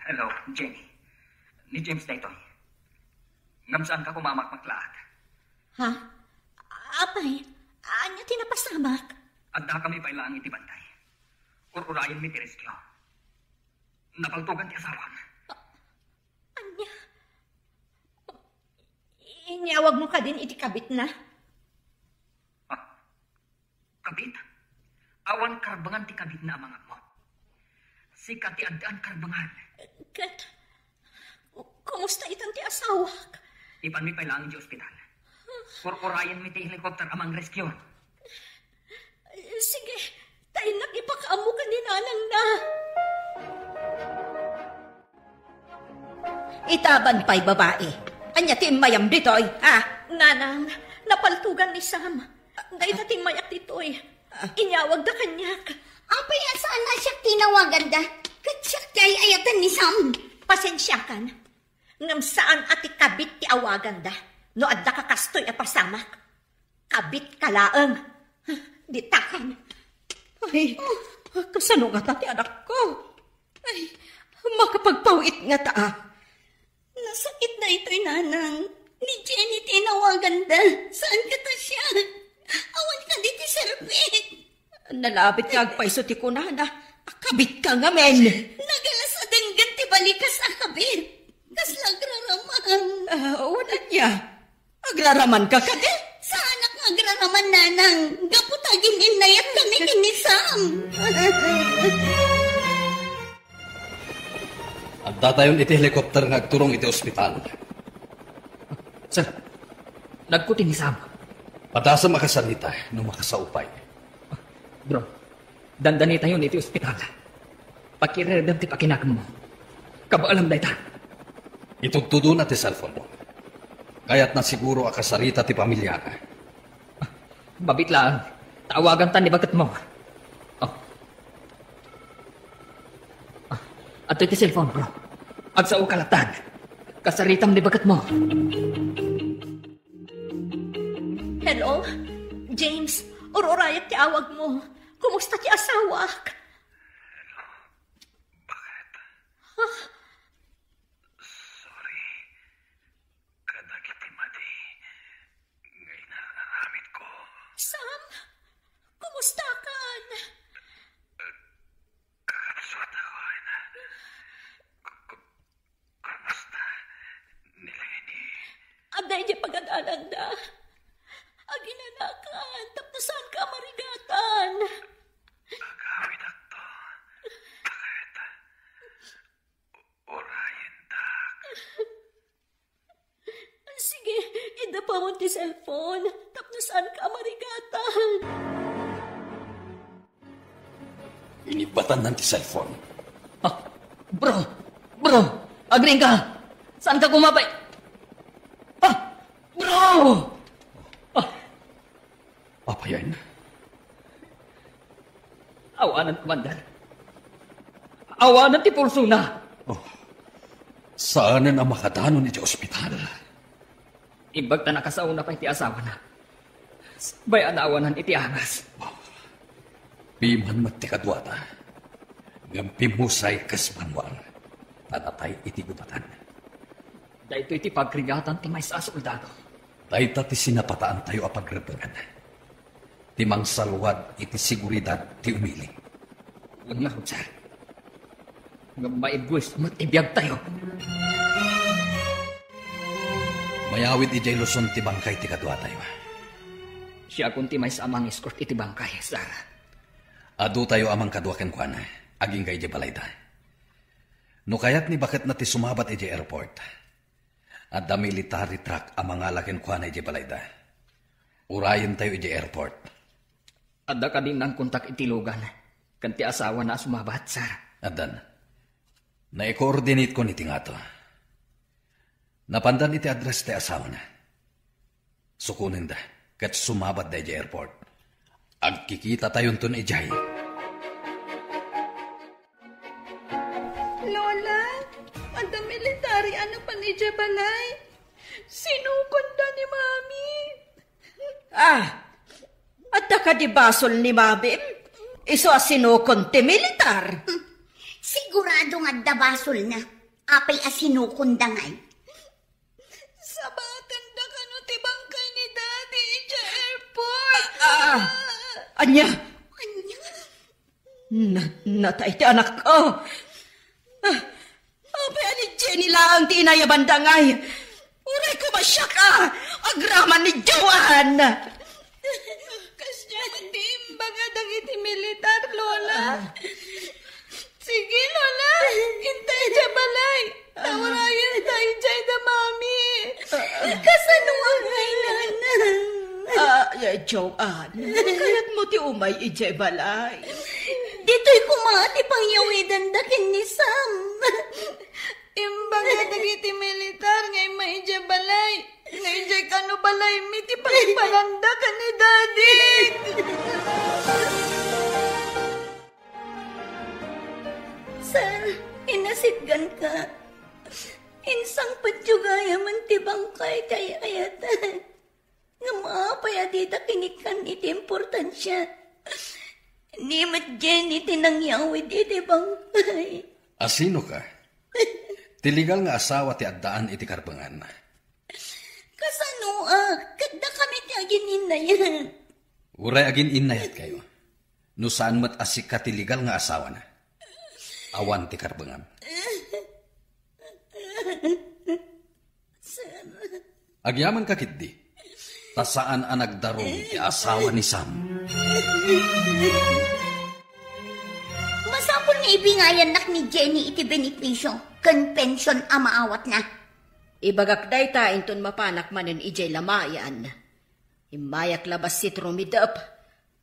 Hello, Jenny. Ni James daytoy. Ngem saanka koma a makmaklaat. Ha? Apay, ania ti napasamak? Addakami pay laeng iti bantay. Ur-urayenmi ti rescue. Napaltugan ti asawam. Ania? Inyawagmo kadin iti kabitna? Ah, kabit? Awan karbengan ti kabitna a mangngegmo. Sika ti addaan karbengan. Ket, kumusta itan ti asawak? Ipanmi pay laeng idiay ospital. Ur-urayenmi ti helicopter a mangrescue. Sige, ta innak ipakaammo ken ni nanangna. Itaban pay, babai. Ania ti immayam ditoy, ha? Nanang, napaltugan ni Sam. Dayta ti immayak ditoy. Inyawagda kaniak. Apay a saan a siak ti inawaganda? Ket siak ti ay-ayatan ni Sam. Pasensiakan. Ngem saan a ti kabit ti awaganda no adda kakastoy a pasamak. Kabitka laeng. Ditakan. Ay, kasano ngata ti anakko? Ay, makapagpawit ngata, a. Nasakit daytoy, nanang. Ni Jenny ti inawaganda. Saan kata siak? Awan kadi ti serbik. Nalabit nga agpayso ti kunana. Kabitka ngamin. Nagalas a denggen ti balikas a kabit. Kasla agraraman. Ah, wen ania? Agraramanka kadi? Saanak nga agraraman, nanang. Gapu ta agin-innayatkami ken ni Sam. Addatayon iti helicopter nga agturong iti ospital. Sir, nagkuti ni Sam. Padasem a kasarita no makasao pay. Bro, dandanitayon iti ospital. Pakireredem ti pakinakemmo. Kabaelam dayta. Itudtudona ti cellphone mo. Kayatna siguro a kasarita ti pamiliana. Mabit laeng. Tawaganta ni baketmo. Oh. Ah, adtoy ti cellphone, bro. Agsaoka latta. Kasaritam ni baketmo. Hello? James, ur-urayak ti awagmo. Kumusta ti asawak? Hello? Bakit? Ah? Sorry kadagiti madi nga inarngaramidko. Sam, kumustakan? Kakabsat ako, Ina. Ku-, ku-, kumusta ni Lenny? Adda idiay pagad-ananda. Aginanakan, tapno saanka a marigatan. Agawidakto. Bakit? Urayendak. Sige, iddapawon ti cellphone tapno saanka a marigatan. Inibatannan ti cellphone. Ah, bro! Bro! Agriingka! Saanka koma pay? Ah! Bro! Ah! Apayen? Awanen, Commander. Awanen ti pulsona. Oh. Saanen a makadanon iti ospital. Imbagta a kasaona pay ti asawana. Sakbay a naawanan iti angas. Piman met ti kaduata. Ngem pimmusay kas banwang. Ta natay iti gubatan. Daytoy ti pagrigatan ti maysa a soldado. Dayta ti sinapataantayo a pagrebbengan. Ti mangsalwad iti seguridad ti umili. Wen ngarud, sir. Ngem maibus met ti biagtayo. Mayawid idiay Luzon ti bangkay ti kaduatayo. Siakon ti maysa a mang-escort iti bangkay, sir. Adutayo a mangkadua kenkuana, agingga idiay balayda. No kayat ni baketna ti sumabat idiay airport, adda military truck a mangala kenkuana idiay balayda. Urayentayo idiay airport. Adda kadi nangkontak iti Logan ken ti asawana a sumabat, sir? Addan. Naikoordinatekon iti ngato. Napandan iti address ti asawana. Sukonenda ket sumabatda idiay airport. Agkikitatayonton idiay. Lola, adda military a napan idiay balay. Sinukonda ni Mami. Ah, adda kadi basol ni Mami? Isu a sinukon ti militar. Sigurado nga adda basolna. Apay a sinukonda ngay? Sabatenda kano ti bangkay ni Daddy idiay airport. Ah, ania? Ania? Na, natay ti anakko. Ah, apay a ni Jenny laeng ti inayabanda ngay? Uray koma siak a agraman ni Joanne. Kasdiay ti imbaga dagiti militar, Lola. Sige, Lola. Intay idiay balay. Taurayen ta idiay da Mami. Kasano a kailangan? Ah, ya, Joanne, kayatmo ti umay idiay balay? Ditoy koma ti pangyawidenda ken ni Sam. Imbaga dagiti militar nga imma idiay balay. Nga idiay kano balaymi ti pangiparanda ken ni Daddy. Sir, inasitganka. Insangpetyo gayamen ti bangkay ti ay-ayatan. Ngem apay a dita kinikkan iti importansia? Ni met Jenny ti nangyawid iti bangkay. Asino ka? Ti legal nga asawa ti addaan iti karbengan. Kasano a? Ket dakami ti agin-innayat. Uray agin-innayatkayo. No saan met a sika ti legal nga asawana. Awan ti karbengam. Sir. Agyamanka ketdi. Ta saan a nagdarum ti asawa ni Sam. Masapul nga ibingayannak ni Jenny iti benepisio ken pension a maawatna. Ibagak dayta inton mapanak manen idiay lamayan. Immayak la bassit rumidep,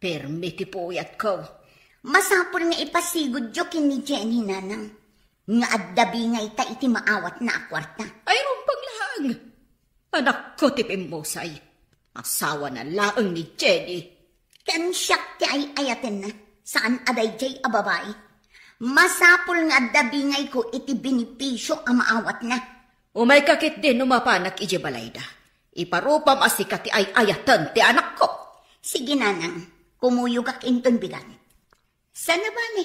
permi ti puyatko. Masapul nga ipasigudyo ken ni Jenny, nanang, nga adda bingayta iti maawatna a kuarta. Ay, rumbeng laeng! Anakko ti pimmusay. Asawana laeng ni Jenny. Ken siak ti ay-ayatenna, saan a daydiay a babai. Masapul nga adda bingayko iti benepisio a maawatna. Umayka ketdi no mapanak idiay balayda. Iparupam a sika ti ay-ayaten ti anakko. Sige, nanang, kumuyogak inton bigat. Saan a bale,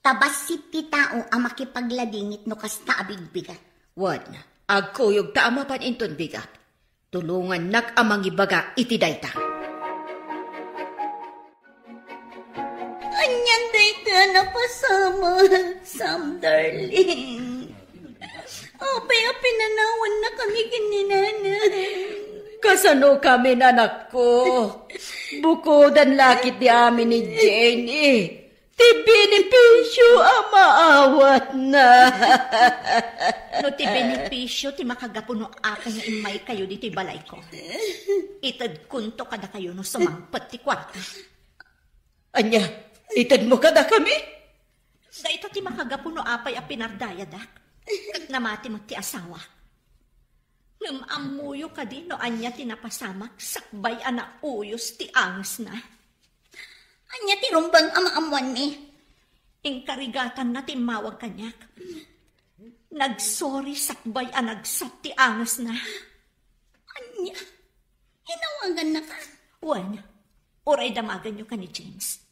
ta bassit ti tao a makipagladingit no kasta a bigbigat. Wen, agkuyogta a mapan inton bigat. Tulongannak a mangibaga iti dayta. Anian dayta a napasamak, Sam darling? Apay a pinanawannakami ken ni nanang? Kasano kami, anakko? Bukodan la ketdi amin ni Jenny ti benepisio a maawatna. No ti benepisio ti makagapu no apay nga immaykayo ditoy balayko, itedkonto kadakayo no sumangpet ti kuarta. Ania, itedmo kadakami? Dayta ti makagapu no apay a pinardayadak ket namati met ti asawa. Ngem ammoyo kadi no ania ti napasamak sakbay a nauyos ti angesna? Ania ti rumbeng a maammoanmi? Inkarigatanna ti immawag kaniak. Nagsorry sakbay a nagsat ti angesna. Ania? Inawagannaka? Wen, uray damagenyo ken ni James.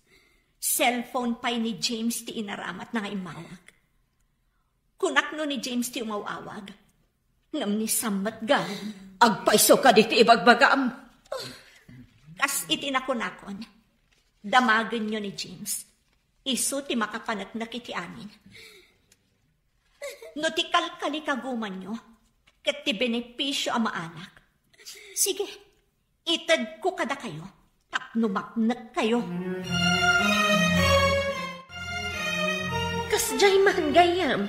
Cellphone pay ni James ti inaramatna nga immawag. Kunakno ni James ti umaw-awag. Ngem ni Sam met gayam. Agpayso kadi ti ibagbagam. Kas iti nakunakon, damagenyo ni James. Isu ti makapaneknek iti amin. No ti kalkalikagumanyo ket ti benepisio a maanak, sige, itedko kadakayo tapno mapnekkayo. Kasdiay man gayam,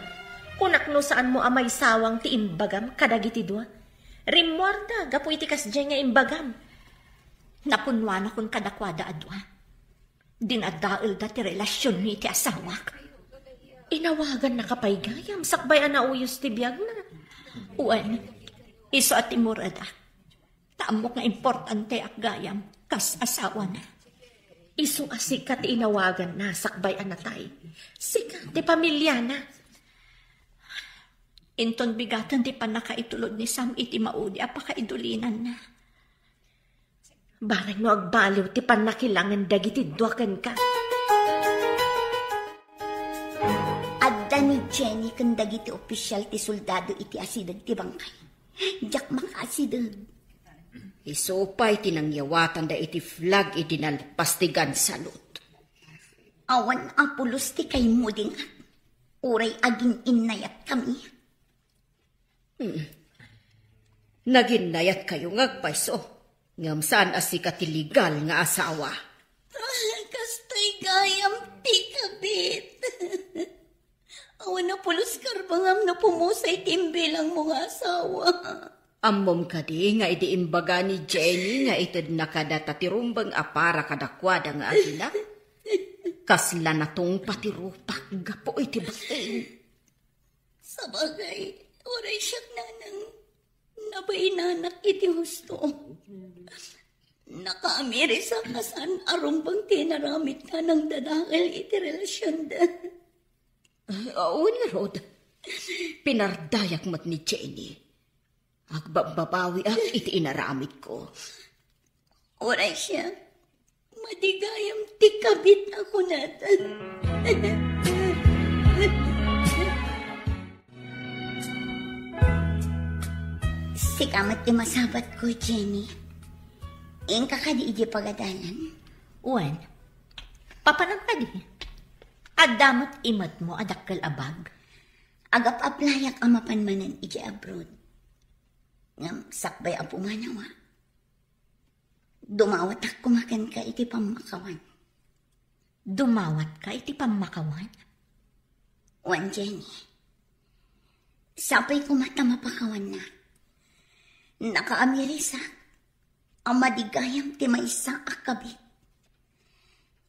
kunak no saanmo a maisawang ti imbagam kadagiti dua. Rimmuarda gapu iti kasdiay nga imbagam. Napunnuanakon kadakuada a dua. Dinadaelda ti relasionmi iti asawak. Inawagannaka pay gayam sakbay a nauyos ti biagna. Wen, isu a timmuredak. Ta ammok nga importanteak gayam kas asawana. Isu a sika ti inawaganna sakbay a natay. Sika ti pamiliana. Inton bigaten ti pannakaitulod ni Sam iti maudi a pakaidulinanna. Bareng no agbaliw ti pannakilangen dagiti dua kenka. Adda ni Jenny ken dagiti opisial ti soldado iti asideg ti bangkay. Diak makaasideg. Isu pay ti nangyawatanda iti flag idi nalpas ti gun salute. Awan a pulos ti kaimudingak. Uray agin-innayatkami. Hmm. Naginnayatkayo nga agpayso, ngem saan a sika ti legal nga asawa. Ah, kastoy gayam ti kabit. Awan a pulos karbangam no pumusay ti imbilangmo nga asawa. Ammom kadi nga idi imbaga ni Jenny nga itedna kadata ti rumbeng a para kadakuada nga agina? Kasla natungpa ti rupak gapu iti bating. Sabagay, uray siak nanang nabainanak iti husto. Nakaamirisak a saan a rumbeng ti inaramidta nang dadael iti relasionda. Ay, wen ngarud, pinardayak met ni Jenny. Agbabbabawiak iti inaramidko. Uray siak, madi gayam ti kabit a kunada. Sika met ti masabatko, Jenny. Inka kadi idiay pagadalan? Wen, papanam kadi. Adda met imetmo a dakkel a bag. Agap-aplayak a mapan manen idiay abroad. Ngem sakbay a pumanaw, dumawatak koma kenka iti pammakawan. Dumawatka iti pammakawan? Wen, Jenny. Sapay koma ta mapakawannak. Nakaamirisak a madi gayam ti maysa a kabit.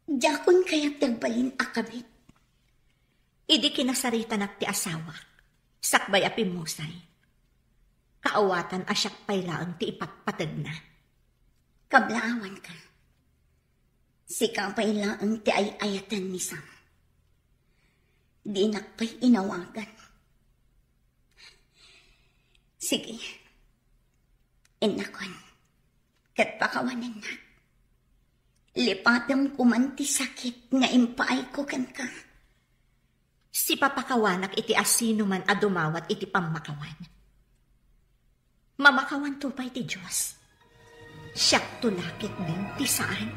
Diakon kayat ti agbalin a kabit. Idi kinasaritanak ti asawak, sakbay a pimmusay, kaawatan a siak pay laeng ti ipatpategna. Kablaawanka. Sika pay laeng ti ay-ayaten ni Sam. Dinak pay inawagan. Sige. Innakon, ket pakawanennak. Lipatem koman ti sakit nga impaayko kenka. Sipapakawanak iti asinoman a dumawat iti pammakawan. Mamakawanto pay ti Dios. Siakto la ketdin ti saan.